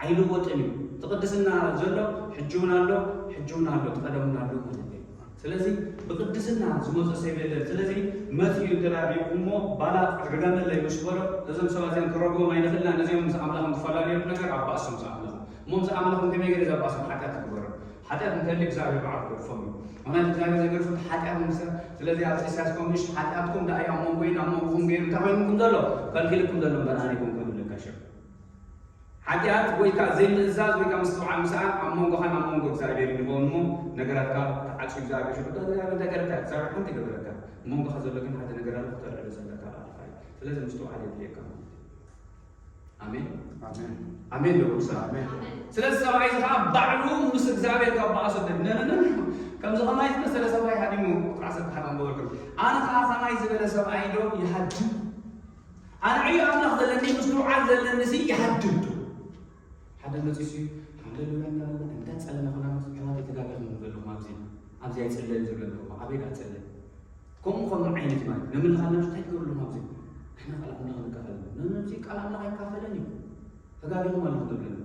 ኣይልወጥን እዩ። እቲ ቅድስና ዘሎ ሕጂ እውን ኣሎ፣ ሕጂ እውን ኣሎ፣ እቲ ቀደም እውን ኣሎ ማለት እዩ። ስለዚ ብቅድስና ዝመጾ ሰብ የለን። ስለዚ መጺኡ እንተ ደኣ ሪእኩሞ፣ ባላቅ ርገመለይ ምስ በሎ፣ እዞም ሰባት እዚኦም ክረግሞም ኣይንኽእልና፣ ነዚኦም ምስ ኣምላኾም ዝፈላለየሉ ነገር ኣባእሶም ምስ ኣምላኾም። እሞ ምስ ኣምላኾም ከመይ ገይሩ ዘባእሶም? ሓጢኣት ክግበሮም። ሓጢኣት እንተልዩ እግዚኣብሔር ባዕሉ ክገድፎም እዩ። ምኽንያቱ እግዚኣብሔር ዘይገድፎ እቲ ሓጢኣት ምስ፣ ስለዚ ኣብዚ ኢሳያስ ኮምሽ ሓጢኣትኩም ደኣ እዩ ኣብ መንጎይን ኣብ መንጎኹም ገይሩ እንታይ ኮይንኩም ዘሎ? ከልኪልኩም ዘሎ እምበር ኣነ ኣይኮንኩን ይብለካ ሽዑ። ሓጢኣት ወይ ከኣ ዘይምእዛዝ ወይ ከኣ ምስትውዓል ምስኣን ኣብ መንጎኻን ኣብ መንጎ እግዚኣብሔርን ይኸውን እሞ፣ ነገራትካ ተዓጽዩ እግዚኣብሔር ሽዑ፣ "እታ እግዚኣብሔር እንታይ ገረካ? እግዚኣብሔር ሓንቲ ገበረካ። ኣብ መንጎኻ ዘሎ ግን ሓደ ነገር ኣሎ፣ ክተልዕሎ ዘለካ ኣለኻ እዩ። ስለዚ ምስትውዓል የድልየካ" ማለት እዩ። ኣሜን። ኣሜን። ኣሜን ዶ ቅዱሳን? ኣሜን። ስለዚ ሰብኣይ እዚ ከኣ ባዕሉ ምስ እግዚኣብሔር ካብ በኣሶ ደ-፣ ነ-፣ ነ-፣ ነ-፣ ከምዚ ከማይ ዝመሰለ ሰብኣይ ሃዲሙ ቁጥሪ ዓሰርተ ሓደ ኣንበበልኩም። ኣነ ከኣ ከማይ ዝበለ ሰብኣይ ዶ ይሃድም? ኣነ ዕዮ ኣምላኽ ዘለኒ ምስትውዓል ዘለኒ ሲ ይሃድም ዶ? ሓደ መጺሱ ሃሌሉያ እናበልና እንዳጸለና ኮና ምስ ኣሕዋት የተጋገዝና ዘለኹም ኣብዚ፣ ኣብዚ ኣይጽለይን ዝብለ ኣለኹ። ኣበይ ደኣ ጸለይ? ከምኡ ከምኡ ዓይነት ማለት ንምልኻልና እንታይ ትገብሩ ኣለኹም ኣብዚ? ንሕና ቃል ኣምላኽ ንካፈል ኣለና። ነዚ ቃል ኣምላኽ ኣይካፈልን እዩ። ተጋጊኹም ኣለኹም ትብለኒ።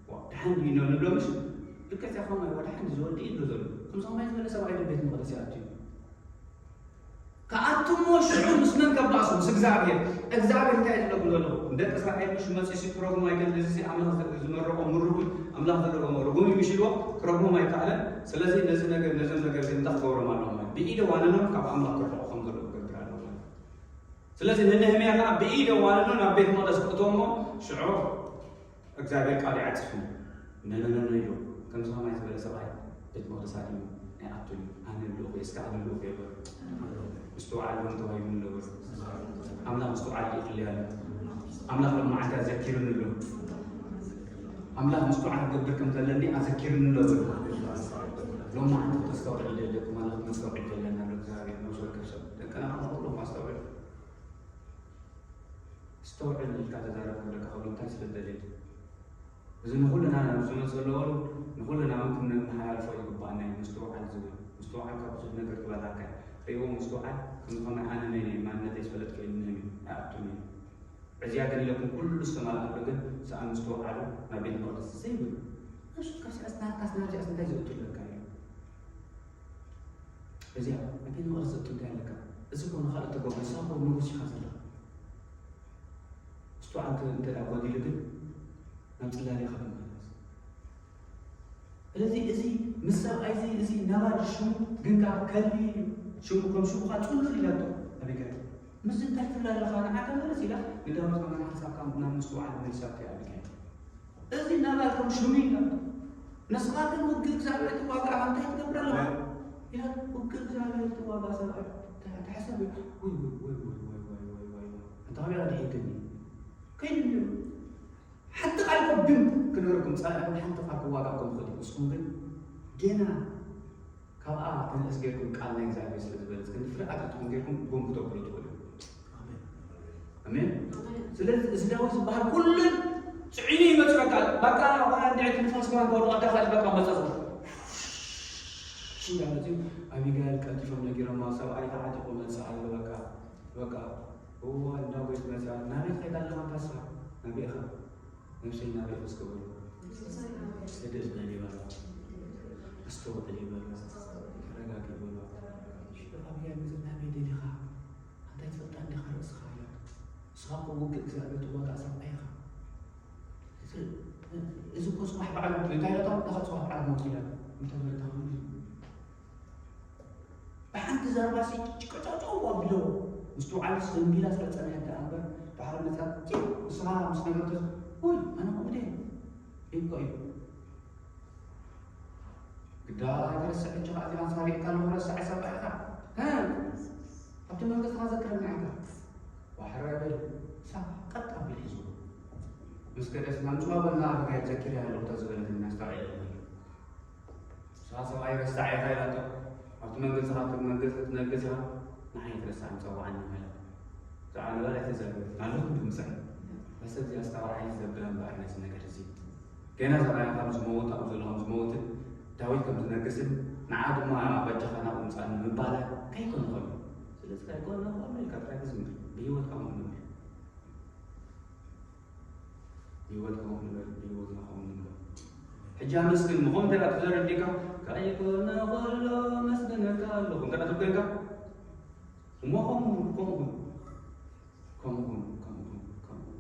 ዋ፣ ደሓን ድዩ ነው ንብሎ ምሽ? ልክዕ እዚኣ ከማይ ዋ፣ ደሓን ድዩ ዝወዲ እዩ ዝብሎ ዘሎ። ከምዚ ከማይ ዝበለ ሰብኣይ ዶ ቤት መቕደስ ይኣቱ እዩ? ከኣቱሞ ሽዑ ምስ መን ከባእሱ? ምስ እግዚኣብሔር። እግዚኣብሔር እንታይ እዩ ዝብለኩም ዘለኹ? ንደቂ እስራኤል ምሽ መጺሱ ክረግሞ ኣይክእልን፣ እዚ ኣምላኽ ዝ-፣ ዝመረቖ ምሩቕ እዩ፣ ኣምላኽ ዝረገሞ ርጉም እዩ ምሽ ኢልዎ፣ ክረግሞም ኣይከኣለን። ስለዚ ነዚ ነገር፣ ነዞም ነገር እዚ እንታይ ክገብሮም ኣለዎ ማለት? ብኢደ ዋነኖም ካብ ኣምላኽ ክርሕቑ ከም ዘለዎ ክገብር ኣለዎ ማለት። ስለዚ ንነህምያ ከኣ ብኢደ ዋነኖ ናብ ቤት መቕደስ ክእትዎ እሞ ሽዑ እግዚኣብሔር ቃል ይዓጽፍ እዩ። ነነነነ ኢሉ፣ ከምዚ ከማይ ዝበለ ሰብኣይ ቤት መቕደስ ሃዲሙ ኣይኣቱን እዩ። ኣነ ልኡኽ እየ፣ እስከ ኣነ ልኡኽ እየ በሉ። ምስትውዓል እውን ተዋሂቡኒ ኣሎ በሉ። ኣምላኽ ምስትውዓል ይእክልያ ኣሎ። ኣምላኽ ሎም መዓልቲ ዘኪሩኒ ኣሎ። ኣምላኽ ምስትውዓል ክገብር ከም ዘለኒ ኣዘኪርኒ ኣሎ በሉ። ሎማዓንቲ ክተስተውዕሉ ይደሊ፣ ማለት ክነስተውዕል ዘለና ኣሎ። እግዚኣብሔር ነብሲ ወከፍ ሰብ ደቅና ከማኡ ኩሎም ኣስተውዕሉ። ኣስተውዕል ኢልካ ተዛረብ ክብለካ ከሎ እንታይ ስለ ዝደለየ? እዚ ንኹልና ናብ ዝመጽእ ኣለዎን ንኹልና እውን ክነመሓላልፎ ይግባኣና እዩ። ምስትውዓል ዝብል ምስትውዓል ካብ ብዙሕ ነገር ትበልዓካ እዩ። ርእይዎ ምስትውዓል ከምዚ ከማይ ኣነ መን እየ ማንነተይ ዝፈለጥኩ የልንህን እዩ ኣይኣቱን እዩ። ዕዝያ ግን ኢለኩም ኩሉ ዝተማልኣሉ ግን ሰኣን ምስትውዓሉ ናብ ቤት መቕደስ ዘይብሉ ነብሱ ካብ ሲኣስ ናትካስ ናብዚኣስ እንታይ ዘእቱ ኣለካ እዩ። እዚኣ ኣብ ቤት መቕደስ ዘእቱ እንታይ ኣለካ? እዚ እኮ ንኻልእ ተገቡ ንስኻ እኮ ንጉስ ኢኻ ዘለኻ። ምስትውዓል እንተ ደኣ ጎዲሉ ግን ናብ ጽላለ ኢኻ ትመለስ። ስለዚ እዚ ምስ ሰብኣይ እዚ እዚ ናባል ሽሙ ግን ከኣ ከልቢ ሽሙ ከም ሽሙኻ ጽሉል ኢላቶ ኣቢጋይል። ምስዚ እንታይ ትብል ኣለኻ ንዓ ተመለስ ኢላ ንዳዊት ከማን ሓሳብካ ናብ ምስትውዓል መልሳቶ እያ ኣቢጋይል። እዚ ናባል ከም ሽሙ ኢላቶ ንስኻ ግን ውግእ እግዚኣብሔር ትዋጋእ እንታይ ትገብር ኣለኻ? ኢላ ውግእ እግዚኣብሔር ትዋጋእ ሰብኣይ ትሕሰብ ወይ ወይ ወይ ወይ ወይ ወይ ወይ ወይ ወይ እንታይ ቢያ ድሒትኒ ከይድኒ ሓንቲ ቃል እኮ ግን ክነግረኩም ጸላኢ ሓንቲ ቃል ክዋጋእኩም ይኽእል እዩ። ንስኹም ግን ጌና ካብኣ ተንእስ ጌርኩም ቃል ናይ እግዚኣብሔር ስለ ዝበልጽ ግን ፍርሃት ትኹም ጌርኩም ቦምብ ክተብሉ ትኽእሉ። ኣሜን። ስለዚ እዚ ዳዊት ዝበሃል ኩሉ ጽዒኑ ይመጽእ በቃ በቃ ዋላ እንድዒ ትንፋስ ከማን ከወድቐካ ካልእ በቃ መጸጽ ሽንዳ መጽዩ ኣቢጋይል ቀልጢፎም ነጊሮማ ሰብኣይ ተዓጢቑ መጽእ ኣሎ በቃ በቃ እዋ እንዳጎይት መጽያ ናበይ ትኸይድ ኣለኻ ታስኻ ናበይ ኢኻ ነብሰይ ናበይ ፈስገበሉ ስደድ በል ይበላ ኣስተውዕል ይበላ ተረጋግ ይበላ ሽዶ ኣብያ ምዝብ ናበይ ደሊኻ እንታይ ትፈልጣ እንዲኻ ርእስኻ ኢላ ንስኻ እኮ ውግእ እግዚኣብሔር ትዋጋእ ሰብኣይ ኢኻ እዚ እኮ ጽባሕ በዓል እንታይ ኢላታ እኻ ጽባሕ በዓል ሞት ኢላ እንተበልታ ብሓንቲ ዘረባሲ ጭቀጫውጫው ኣቢለዎ ምስትውዓልስ ዘንቢላ ስለ ጸንሐት ደኣ እምበር ድሓር መጻ ንስኻ ምስ ነገርቶ ወይ ኣነ ከምኡ ድየ ኢልኮ እዩ ግዳ ኣይትረስዕ እንጂ ከዓ እዚኣ ሳሪዕካ ኣለኹ ረስዕ ሰብኣይካ ኣብቲ መንግስቲ ከዘክረና ኢኻ ዋሕራይ በል ሳብ ቀጥ ኣቢል ሒዝዎ ምስ ከደስ ናምፅዋ በልና ኣቢጋይል ዘኪረ ኣለኹ ተዝበለትና ኣስተውዒለ ንሳ ሰብኣይ ረሳዕ ኢኻ ኢላቶ ኣብቲ መንገዲ ዝኻ ትነግስ ኢኻ ንዓይ ትረሳዕን ጸዋዕን ማለት ዛዕባ ንባል ኣይተዛረበትን ኣለኹም ብምሳይ በሰብ እዚ ኣስተባባዓይ ዘብላ እምበኣር ነዚ ነገር እዚ ገና ሰብኣይ ከም ዝመውት ኣብ ዘሎ ከም ዝመውትን ዳዊት ከም ዝነግስን ንዓ ድማ በጃኻ ናብኡ ምጻእ ንምባላ ከይኮነ ከሎ ስለዚ ከይኮነ ከሎ ኢልካ ጥራይ ትዝምር ብህይወት ከምኡ ንብል ህይወት ከምኡ ንበል ብህይወትና ከምኡ ንበል ሕጂ ኣመስግን ምኾም እንተ ተዘረዲካ ከይኮነ ከሎ መስግነካ ኣለኹ እንተ ትብል ኮይንካ እሞ ከምኡ ከምኡ ከምኡ ከምኡ ከምኡ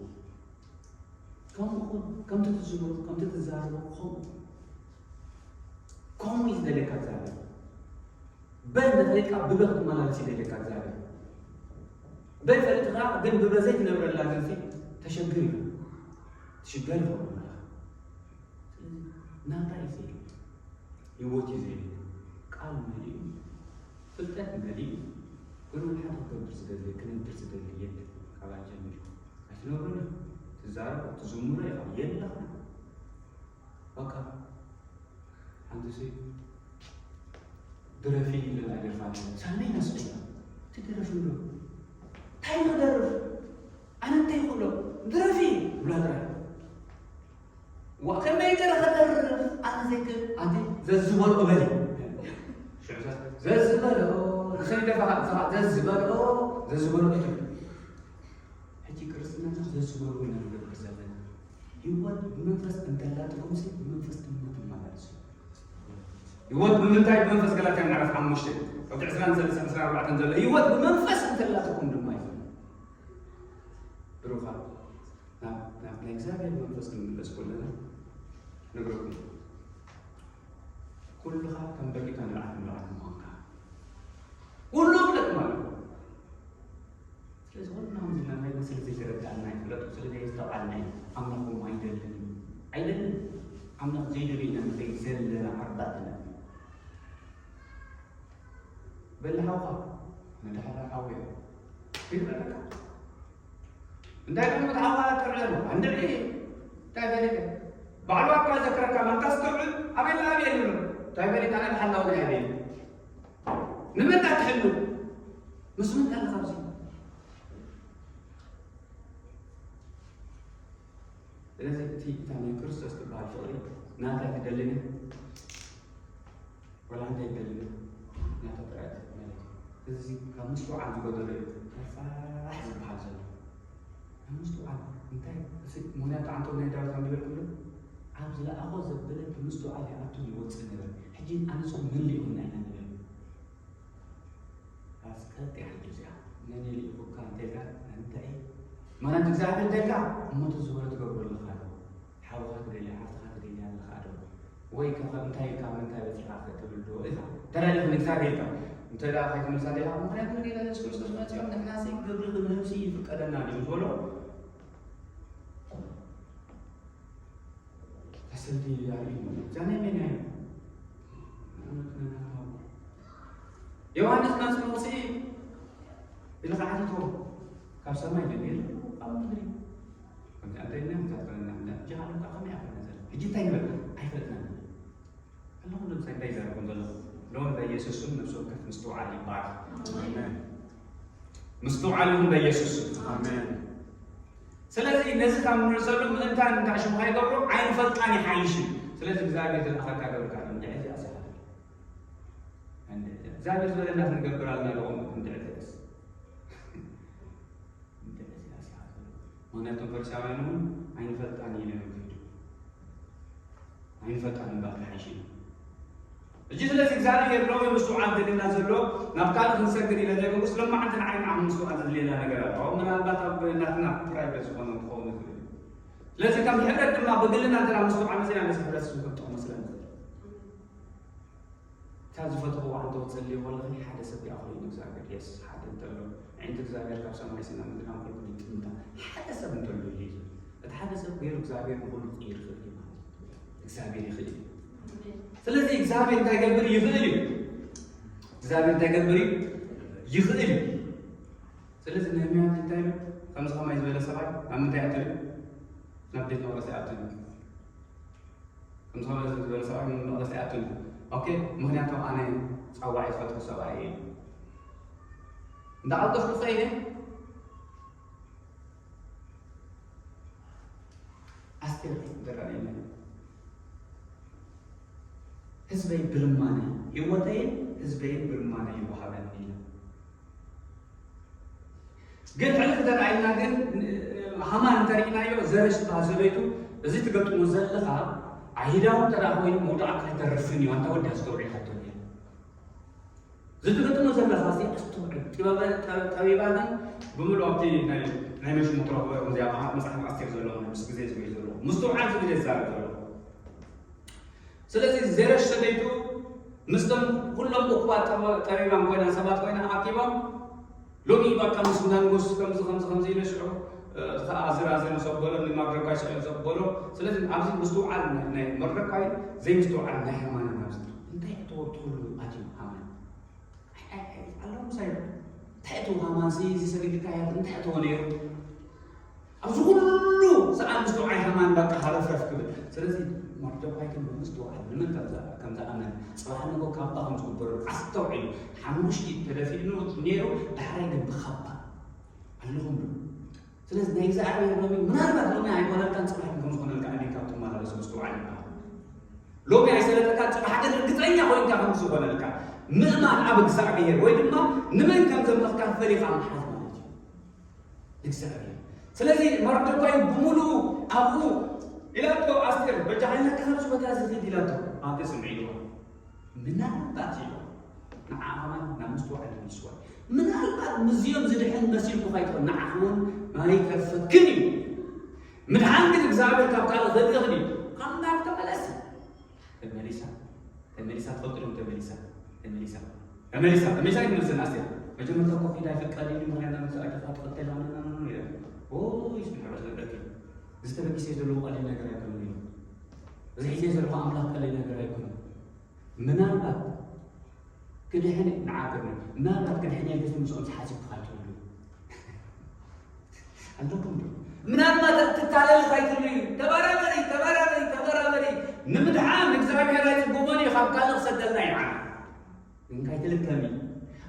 ከምኡ ከምኡ ከምቲ ትዝምሮ ከምቲ ትዛረቦ ከምኡ ከምኡ እዩ ዝደልየካ እግዚኣብሔር በ እንተፈሊጥካ ብበ ክትመላለስ ይደልየካ እግዚኣብሔር በ ፈሊጥካ ግን ብበ ዘይትነብረላ ግን ተሸግር እዩ ትሽገር ይኸውን ናብራ እዩ ዘይብል ህይወት እዩ ዘይብል ቃል መሊኡ ፍልጠት መሊኡ ግን ሓደ ክገብር ዝደሊ ክነብር ዝደሊ የለ ካባን ጀሚሩ ኣይትነብሩን ትዛረቡ ትዝምሩ ኢኻ የለኻ በቃ ሓንቲ ሲ ድረፊ ኢለን ኣይደርፋን ሳመይ ነስኩላ ትደረፍ እንዶ እንታይ ክደርፍ ኣነ እንታይ ክብሎ ድረፊ ብላ ጥራይ ዋ ከመይ ገረ ክደርፍ ኣነ ዘይክእል ኣንቲ ዘዝበልኦ በሊ ሽዑ ዘዝበልኦ ንሰይ ደፋ ዘዝበልኦ ዘዝበልኦ ትብል ሕጂ ክርስትናና ዘዝበልኦ ኢና ንገብር ዘለና ህይወት ብመንፈስ እንተላጥኩም ሲ ብመንፈስ ድማ ትመላለሱ ህይወት ብምንታይ ብመንፈስ ገላትያ ምዕራፍ ሓሙሽተ ካብቲ ዕስራን ሰለስተ ዕስራን ኣርባዕተን ዘሎ ህይወት ብመንፈስ እንተላጥኩም ድማ እዩ ብሩኻት ናብ ናይ እግዚኣብሔር መንፈስ ክንምለስ ከለና ነግረኩም ኩልኻ ከም በቂታ ንብዓት ንብዓት ምዃንካ ኩሉ ክለጥም ኣለዎ ስለዚ ኩልና ከምዚ ኢልና እንታይ ስለ ዘይተረዳእና ይፍለጡ ስለ ዘየስተውዓልና እዩ ኣምላኽ እሞ ኣይደልን እዩ ኣይደልን ኣምላኽ ዘይደልዩና ንኸይድ ዘለና ኣርዳእትና በሊ ሓውኻ ንድሓር ሓውዮ ይበለካ እንታይ ደሞ ተሓዋላ ተርዕሎ እንድዒ እንታይ በለከ ባዕሉ ኣኳ ዘክረካ፣ መን ከስተውዕል፣ ኣበይ ኣበይ ኣሎ? እንታይ በል፣ ኣነ ብሓላው ናይ ኣበይ? ንመን ትሕሉ? ምስ መን ኣለኻ ኣብዚ? ስለዚ እቲ፣ እታ ናይ ክርስቶስ ትበሃል ፍቕሪ ናታ ትደልን እያ። ወላ እንታይ ይደልን እያ። ናታ ጥራይ ማለት እዩ። እዚ ካብ ምስትውዓል ዝጎደሎ እዩ። ፋሕ ዝበሃል ዘሎ። ካብ ምስትውዓል እንታይ? እዚ ምኽንያቱ ዓንተው ናይ ዳዊት ከም ዝበልኩሉ፣ ኣብ ዝለኣኾ ዘበለ ብምስትውዓል ይኣቱ ይወፅእ ነይሩ። ሕጂ ኣነ ንስኹም መን ልኢኹና ኢና ንብል? ኣስቀጥ እያ ሕጂ እዚኣ። መን ልኢኹካ እንተልካ፣ እንታይ? ማለት እግዚኣብሔር እንተልካ፣ እሞ እቲ ዝበሎ ትገብሮ ኣለኻ ዶ? ሓውኻ ትደሊ፣ ሓፍትኻ ትደሊ ኣለኻ ዶ? ወይ ከ ካብ እንታይ፣ ካብ ምንታይ በፂኻ ክትብል ዶ ኢኻ? ተላሊኹ ንእግዚኣብሔር ኢልካ። እንተ ደኣ ከይትምልሳ እንዲኻ፣ ምኽንያቱ ንጌታ የሱስ ክርስቶስ መፂኦም ንሕናሲ ግብሪ ክንህብሲ ይፍቀደና ድዩ ዝበሎ? ተሰልዲ ያርኢ እዛ ናይ መን እያ? ዮሃንስ መጥምቕ ሲ ኢሉ ክዓ ሓቲትዎ፣ ካብ ሰማይ ድዩ ነይሩ ካብ ምድሪ? ከምዚ ኣንተ ኢልና ምታት ኮነና እንዳ እጃ ዓለም ከዓ ከመይ ኣኮነ ዘለ? ሕጂ እንታይ ንበል? ኣይፈልጥናን። ኣለኹም ዶ ምሳይ እንታይ ይዛረብኩም ዘለኹ? ሎሚ በኢየሱስ ስም ነፍሲ ወከፍ ምስትውዓል ይባረኽ። ኣሜን። ምስትውዓል ይኹን በኢየሱስ ስም። ኣሜን። ስለዚ ነዚ ካብ ንርእሰሉ ምእንታን እንታይ ሽሙ ከይገብሮ ዓይንፈልጣን ይሓይሽ እዩ። ስለዚ እግዚኣብሔር ዝለኣኸካ ገብርካ እንድዒ እዚኣ ስራሕ። እንድዒ እግዚኣብሔር ዝበለና ክንገብር ኣለና ኣለኹም እንድዒ እዚኣስ። እንድዒ እዚኣ ስራሕ። ምኽንያቱም ፈሪሳውያን እውን ኣይንፈልጣን ኢሎም እዮም ከይዱ። ኣይንፈልጣን እምበር ክሓይሽ እዩ። ሕጂ ስለዚ እግዚኣብሔር ሎሚ ምስትውዓል ዘድልና ዘሎ ናብ ካልእ ክንሰግድ ኢለ ዘይኮንኩስ፣ ሎማዓንቲ ንዓይ ንዓኹም ምስትውዓል ዘድልየና ነገር ኣሎ። ምናልባት ኣብ ናትና ፕራይቬት ዝኾነ ክኸውን ይኽእል እዩ። ስለዚ ከም ሕብረት ድማ ብግልና እንተ ምስትውዓል መጺና ነዚ ሕብረት ክንጠቕሞ ስለ ንኽእል። እታ ዝፈተኽዋ ዓንተው ትጸልዮ ከለኺ ሓደ ሰብ ይኣኽሎ እዩ ንእግዚኣብሔር። የስ፣ ሓደ እንተሎ፣ ኣዒንቲ እግዚኣብሔር ካብ ሰማይ ሲና ምድሪ ኣንቆልቁል ይጥምታ። ሓደ ሰብ እንተሎ እዩ ዝብል። እቲ ሓደ ሰብ ገይሩ እግዚኣብሔር ንኹሉ ክቕይር ይኽእል እዩ ማለት እዩ። እግዚኣብሔር ይኽእል እዩ። ኣሜን። ስለዚ እግዚኣብሔር እንታይ ይገብር ይኽእል እዩ። እግዚኣብሔር እንታይ ይገብር እዩ ይኽእል እዩ። ስለዚ ነህምያ እንታይ ኢሉ? ከምዚ ከማይ ዝበለ ሰብኣይ ናብ ምንታይ ይኣቱ እዩ? ናብ ቤት መቕደስ ይኣቱ እዩ። ከምዚ ከማይ ዝበለ ሰብኣይ ናብ መቕደስ ይኣቱ እዩ። ኦኬ፣ ምኽንያቱ ኣነ ጸዋዒ ዝፈትሑ ሰብኣይ እየ። እንዳቐልጠፍኩ ከይደ ኣስቴር ደራለይና ህዝበይ ብልማነ ህይወተይን ህዝበይን ብልማነ ይወሃበኒ ኢላ። ግን ሕልፍ እንተረኣይና ግን ሃማን እንተርኢናዮ ዘረሽ ዝበሃል ሰበይቱ እዚ ትገጥሞ ዘለኻ ኣይሁዳዊ እንተ ደኣ ኮይኑ መውደቓ ኣይተርፍን እዩ። ኣንታ ወዲ ኣስተውዒልካቶ ድያ? እዚ ትገጥሞ ዘለኻ እዚ ኣስተውዕል። ጥበበ-፣ ጠ-፣ ጠቢባንን ብምሉእ ኣብቲ ናይ፣ ናይ መሽሙ ትረኽቦ እዮም። እዚኣ መጽሓፍ ኣስቴር ዘለዉ ናይ ምስ ግዜ ዝብል ዘለዉ ምስትውዓል ዝብል እየ ዝዛረብ ዘለኹ። ስለዚ ዜረሽ ሰበይቱ ምስቶም ኩሎም እኩባት ጠበ-፣ ጠቢባን ኮይና ሰባት ኮይና ኣኪቦም ሎሚ በቃ ምስ መንጎስ ከምዚ፣ ከምዚ፣ ከምዚ ኢለ ሽዑ፣ እ፣ እቲ ኸኣ ኣዝር ኣዝር ምስ ኣበሎ፣ ንማድረኳ ሽዑ ምስ ኣበሎ። ስለዚ ኣብዚ ምስትውዓል ናይ፣ ናይ መርደኳይ ዘይምስትውዓል ናይ ሃማንን ኣብዚ እንታይ እተወ ትኽሉ ኣትዩ ሃማን? ኣይ፣ ኣይ፣ ኣይ፣ ኣለዉ ምሳይ። እንታይ እተወ ሃማንሲ እዚ ሰብ ኢልካዮ እንታይ እተወ ነይሩ? ኣብዚ ኩሉ ሰኣን ምስትውዓይ ሃማን በቃ ሃረፍረፍ ክብል። ስለዚ መርደኳይ ግን ብምስትውዓል ንመን ከም ዝኣ-፣ ከም ዝኣምን፣ ጽባሕ ንግሆ ካባ ከም ዝግበሩ ኣስተውዒሉ፣ ሓሙሽቲ ተደፊኑ ነይሩ፣ ዳሕራይ ግን ብኻባ ኣለኹም ዶ? ስለዚ ናይ እግዚኣብሔር ሎሚ ምናልባት ሎሚ ኣይኮነልካን፣ ጽባሕ ግን ከም ዝኾነልካ ኣሜን ካብ ትመላለሱ ምስትውዓል ይበሃል። ሎሚ ኣይሰለጠካ፣ ጽባሕ ግን ርግጸኛ ኮይንካ ከም ዝኾነልካ ምእማን ኣብ እግዚኣብሔር ወይ ድማ ንመን ከም ዘምለኽካ ፈሊኻ ምሓዝ ማለት እዩ። እግዚኣብሔር። ስለዚ መርዶካይ ብምሉኡ ኣብኡ ኢላቶ፣ ኣስቴር በጃኻ ኢላካ ካብዚ ቦታ እዚ ኺድ ኢላቶ። ኣንተ ስምዒ ኢልዋ። ምናልባት ኢልዋ ንዓ ኸማን ናብ ምስትውዓል ይምልስዋ። ምናልባት ምስዚኦም ዝድሕን መሲልኩ ኸይትኾን ንዓኺ እውን ኣይተርፈክን እዩ። ምድሓን ግን እግዚኣብሔር ካብ ካልእ ዘድልኽ ድዩ? ካብ ናብ ተመለሲ። ተመሊሳ፣ ተመሊሳ፣ ትፈልጡ ዲኹም? ተመሊሳ፣ ተመሊሳ፣ ተመሊሳ፣ ተመሊሳ ኣይትመልስን ኣስቴር። መጀመርታ እኮ ኺዳ ይፍቀድ እዩ፣ ምኽንያት ናብ ምሳሌ ተፋጥሮ ተላመና ነው ይላል። ኦይ፣ ስብሓ ዝነግረኪ። እዚ ተበጊሰ ዘለኹ ቀሊል ነገር ኣይኮነን እዩ። እዚ ሒዘ ዘለኹ ኣምላኽ ቀሊል ነገር ኣይኮነን። ምናልባት ክድሕን ንዓገር ነው። ምናልባት ክድሕን የልግስ ምስኦም ዝሓሲብካ ኣይትህሉ። ኣለኩም ዶ? ምናልባት ትታለል ኻይትሉ እዩ። ተባራበሪ፣ ተባራበሪ፣ ተባራበሪ። ግን ካይትልከሚ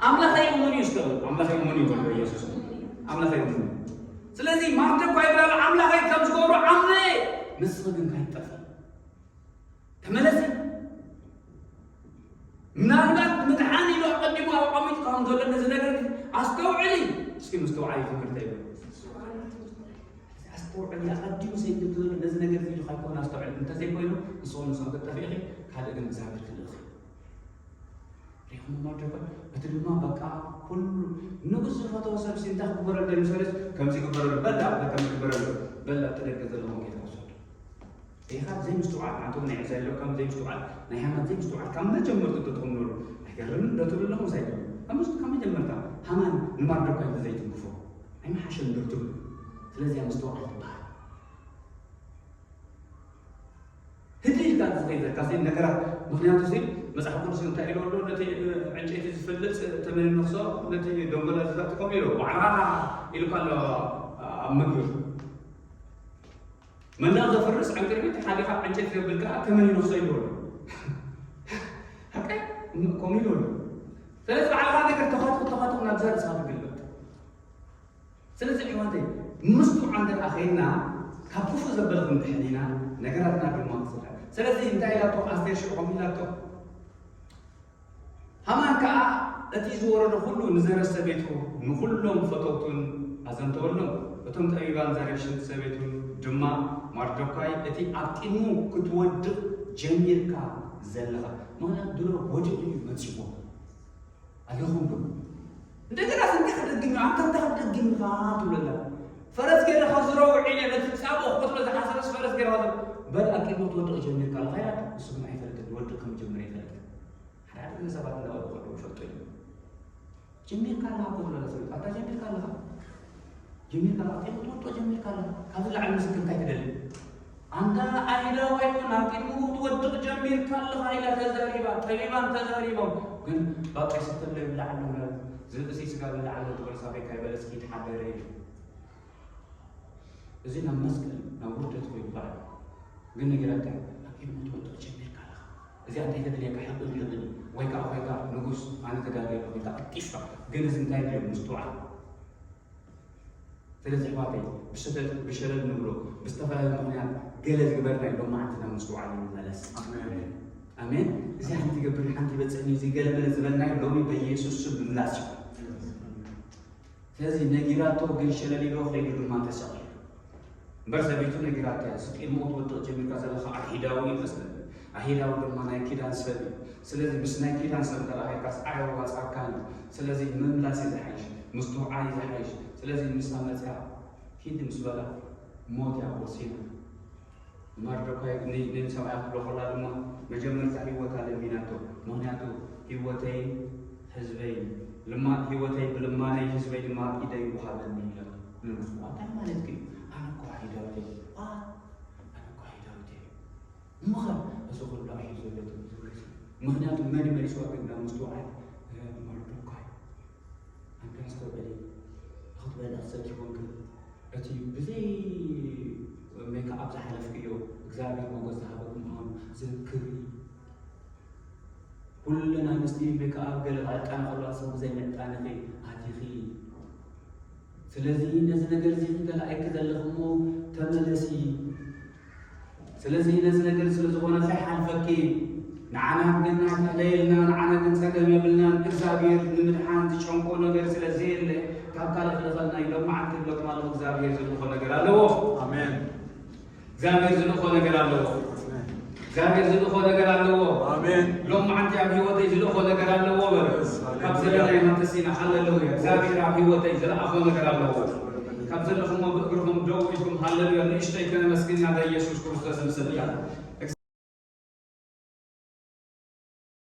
ኣምላኸይ እሙን እዩ። ስተው ኣምላኸይ እሙን እዩ በሎ ኢየሱስ። ኣምላኸይ እሙን እዩ። ስለዚ ማርደኳ ይብላሉ ኣምላኸይ ከም ዝገብሩ ኣምነ። ንስኺ ግን ካይትጠፊ ተመለሲ። ምናልባት ምድሓን ኢሉ ኣቐዲሙ ኣብ ኣቐሚጡ ከም ዘሎ ነዚ ነገር ኣስተውዕሊ። እስኪ ምስተውዓሊ ትምህርተ ይብል። ኣስተውዕሊ ኣቐዲሙ ሰይድ ዘሎ ነዚ ነገር እዚ ኢሉ ካይኮነ ኣስተውዕሊ። እንተዘይኮይኑ ንስኹም ንስኹም ክትጠፊ ኢኺ። ካልእ ግን እግዚኣብሔር ክልእኺ። ሪኹም ማድረጋ እቲ ድማ በቃ ኩሉ ንጉስ ዝፈተወ ሰብ ሲንታ ክግበረሉ ደልዩ ሰለስ ከምዚ ግበረሉ በላ በላ ከምዚ ግበረሉ በላ እቲ ደገ ዘለኹም ጌታ ወሰዱ። ኢኻ ዘይምስትውዓል ኣንቶም ናይ ዕዛይ ኣለዉ ከም ዘይምስትውዓል ናይ ሃማን ዘይምስትውዓል ካብ መጀመርቱ ተትኾኑ ኖሩ ኣይገርምን ዶ ትብሉ ኣለኹም ሳይ ካብ ምስ ካብ መጀመርታ ሃማን ንማርደኳይ እንተዘይትንክፎ ኣይምሓሸን ዶ ትብሉ። ስለዚያ ምስትውዓል ትበሃል። ህድእ ኢልካ ዝኸይደካ ሲ ነገራት ምክንያቱ ሲ መፅሓፍ ቅዱስ እንታይ ኢሉ ኣሎ ነቲ ዕንጨይቲ ዝፈልጥ ተመን ንክሶ ነቲ ደንጎላ ዝዛቲ ከምኡ ኢሉ ዋዕራ ኢሉካ ኣሎ ኣብ ምግብር መንደቕ ዘፍርስ ዕንቅድሚት ሓዲኻ ዕንጨይቲ ዘብል ከዓ ተመን ንክሶ ኢሉ ኣሎ ሓቀ ከምኡ ኢሉ ኣሎ። ስለዚ ባዕልኻ ነገር ተኸትኩ ተኸትኩ ናብ ዘርእስኻ ትግልበጥ። ስለዚ ኣሕዋተይ ምስትውዓል እንተ ኸይንና ካብ ክፉእ ዘበለ ክንድሕን ኢና። ነገራትና ድማ ክስራሕ። ስለዚ እንታይ ኢላቶ ኣስቴር ሽዑ ኢላቶ ሃማን ከኣ እቲ ዝወረዶ ኩሉ ንዘረሰ ቤቱ ንኹሎም ፈተውቱን ኣዘንተወሎም። እቶም ጠቢባን ዘሬሽን ሰበይቱን ድማ ማርዶካይ እቲ ኣብ ቅድሙ ክትወድቕ ጀሚርካ ዘለኻ ምኽንያቱ ድሮ ወዲቑ እዩ መጺዎ ኣለኹም ዶ እንደገና ስንታ ክደግም እዩ ኣንታ እንታይ ክደግም ኢኻ ትብለላ ፈረስ ገይረ ከዝረው ዒለ ነቲ ጻብኦ ክትሎ ዝሓሰበስ ፈረስ ገይረ ከዝረው በል ኣቂድሞ ትወድቕ ጀሚርካ ኣለኻ ኢላ እሱ ግን ኣይፈልጥን ወድቕ ከም ጀምር ኣይፈልጥን ሓደ ሓደ ሰባት እንዳወድቑ ይፈልጡ እዮም ጀሚርካ ኣለኻ ክትብለላ ሰበይቱ ኣታ ጀሚርካ ኣለኻ ጀሚርካ ኣለኻ ኣቂድሞ ትወድቕ ጀሚርካ ኣለኻ ካብዚ ላዕሊ ምስክር እንታይ ትደሊ ኣንታ ኣይዳዋይ ኮን ኣብ ቅድሚኡ ትወድቕ ጀሚርካ ኣለኻ ኢላ ተዛሪባ ጠቢባን ተዛሪቦም ግን ባቄ ስተለ ይብላዕ ኣሎ ዝርእሲ ስጋ ይብላዕ ኣሎ ትበል ሳቤካ ይበለስ ኪድ ሓደረ ኢሉ እዚ ናብ መስቀል ናብ ውርደት ኮይኑ ባዕ ግን ነጊራታ ኣብ ቅድሚ ትወድቕ ጀሚርካ ኣለኻ እዚኣ እንታይ ተደልየካ ሕቕን ሕቕን ወይ ከዓ ኮይካ ንጉስ ኣነ ተጋገ ኢልካ ቀልጢፍካ ግን እዚ እንታይ ድልዮ ምስትውዓል ስለዚ ኣሕዋተይ ብሸለል ንብሎ ብዝተፈላለየ ምኽንያት ገለ ዝገበርናዮ ሎማዓንቲ ናብ ምስትውዓል ንመለስ ኣሜን እዚ ሓንቲ ገብር ሓንቲ በፅሕኒ እዚ ገለ መለ ዝበልናዮ ሎሚ በኢየሱስ ስም ምምላስ እዩ ስለዚ ነጊራቶ ግን ሸለል ኢሎ ከይዱ ድማ ተሰቒሉ እምበር ሰበይቱ ነጊራቶ እያ ስቂል ሞት ወድቕ ጀሚርካ ዘለኻ ኣይሁዳዊ ይመስለኒ ኣይሁዳዊ ድማ ናይ ኪዳን ሰብ እዩ ስለዚ ምስ ናይ ኪዳን ሰብ ተረኣኺብካስ ኣየዋፅኣካን እዩ ስለዚ ምምላስ እዩ ዝሓይሽ ምስትውዓል እዩ ዝሓይሽ ስለዚ ንሳ መፅያ ኪዲ ምስ በላ ሞት እያ ወሲና ማርዶካይ ንሰብኣያ ክብሎ ከላ ድማ መጀመርታ ህይወታ ለሚናቶ ምክንያቱ ህይወተይ ህዝበይ ህይወተይ ብልማነይ ህዝበይ ድማ ኣብ ኢደይ ይወሃበኒ ኢላ ንጉስ እንታይ ማለት ግን ኣነ እኮ ኣይዳዊት ኣነ እኮ ኣይዳዊት እምኸ እዚ ኩሉ ኣዩ ዘሎ ምክንያቱ መን መሊስዋ ግን ናብ ምስትውዓል ማርዶካይ ኣንተ ኣስተውዕሊ ክትበልዕ ክሰኪ ኮንክ እቲ ብዘይ ሜክኣፕ ዝሓለፍክዮ እግዚኣብሔር ሞገስ ዝሃበክ ምዃኑ ዘክሪ ኩለን ኣንስቲ ሜክኣፕ ገለ ክዕጣና ከለዋ ሰብ ብዘይ ምዕጣንኺ ኣቲኺ ስለዚ ነዚ ነገር እዚ ተላኢኪ ዘለኽሞ ተመለሲ ስለዚ ነዚ ነገር ስለ ዝኾነ ከይሓልፈኪ ንዓና ግን ኣይትሕለየልና ንዓና ግን ጸገም የብልናን እግዚኣብሔር ንምድሓን ዝጨንቆ ነገር ስለ ዘየለ ካብ ካልእ ክልኸልና እዩ ሎማዓንቲ ክብለኩም ኣለኹ እግዚኣብሔር ዝልእኾ ነገር ኣለዎ ኣሜን እግዚኣብሔር ዝልእኾ ነገር ኣለዎ እግዚኣብሔር ዝልእኾ ነገር ኣለዎ ኣሜን ሎማዓንቲ ኣብ ህይወተይ ዝልእኾ ነገር ኣለዎ በሉ ካብ ዘለና ኢና ተሲና ሃለሉያ እግዚኣብሔር ኣብ ህይወተይ ዝለኣኾ ነገር ኣለዎ ካብ ዘለኹሞ ብእግርኹም ደው ኢልኩም ሃለሉያ ንእሽተይ ከነመስግን ኢና በኢየሱስ ክርስቶስ ስም ስልጣን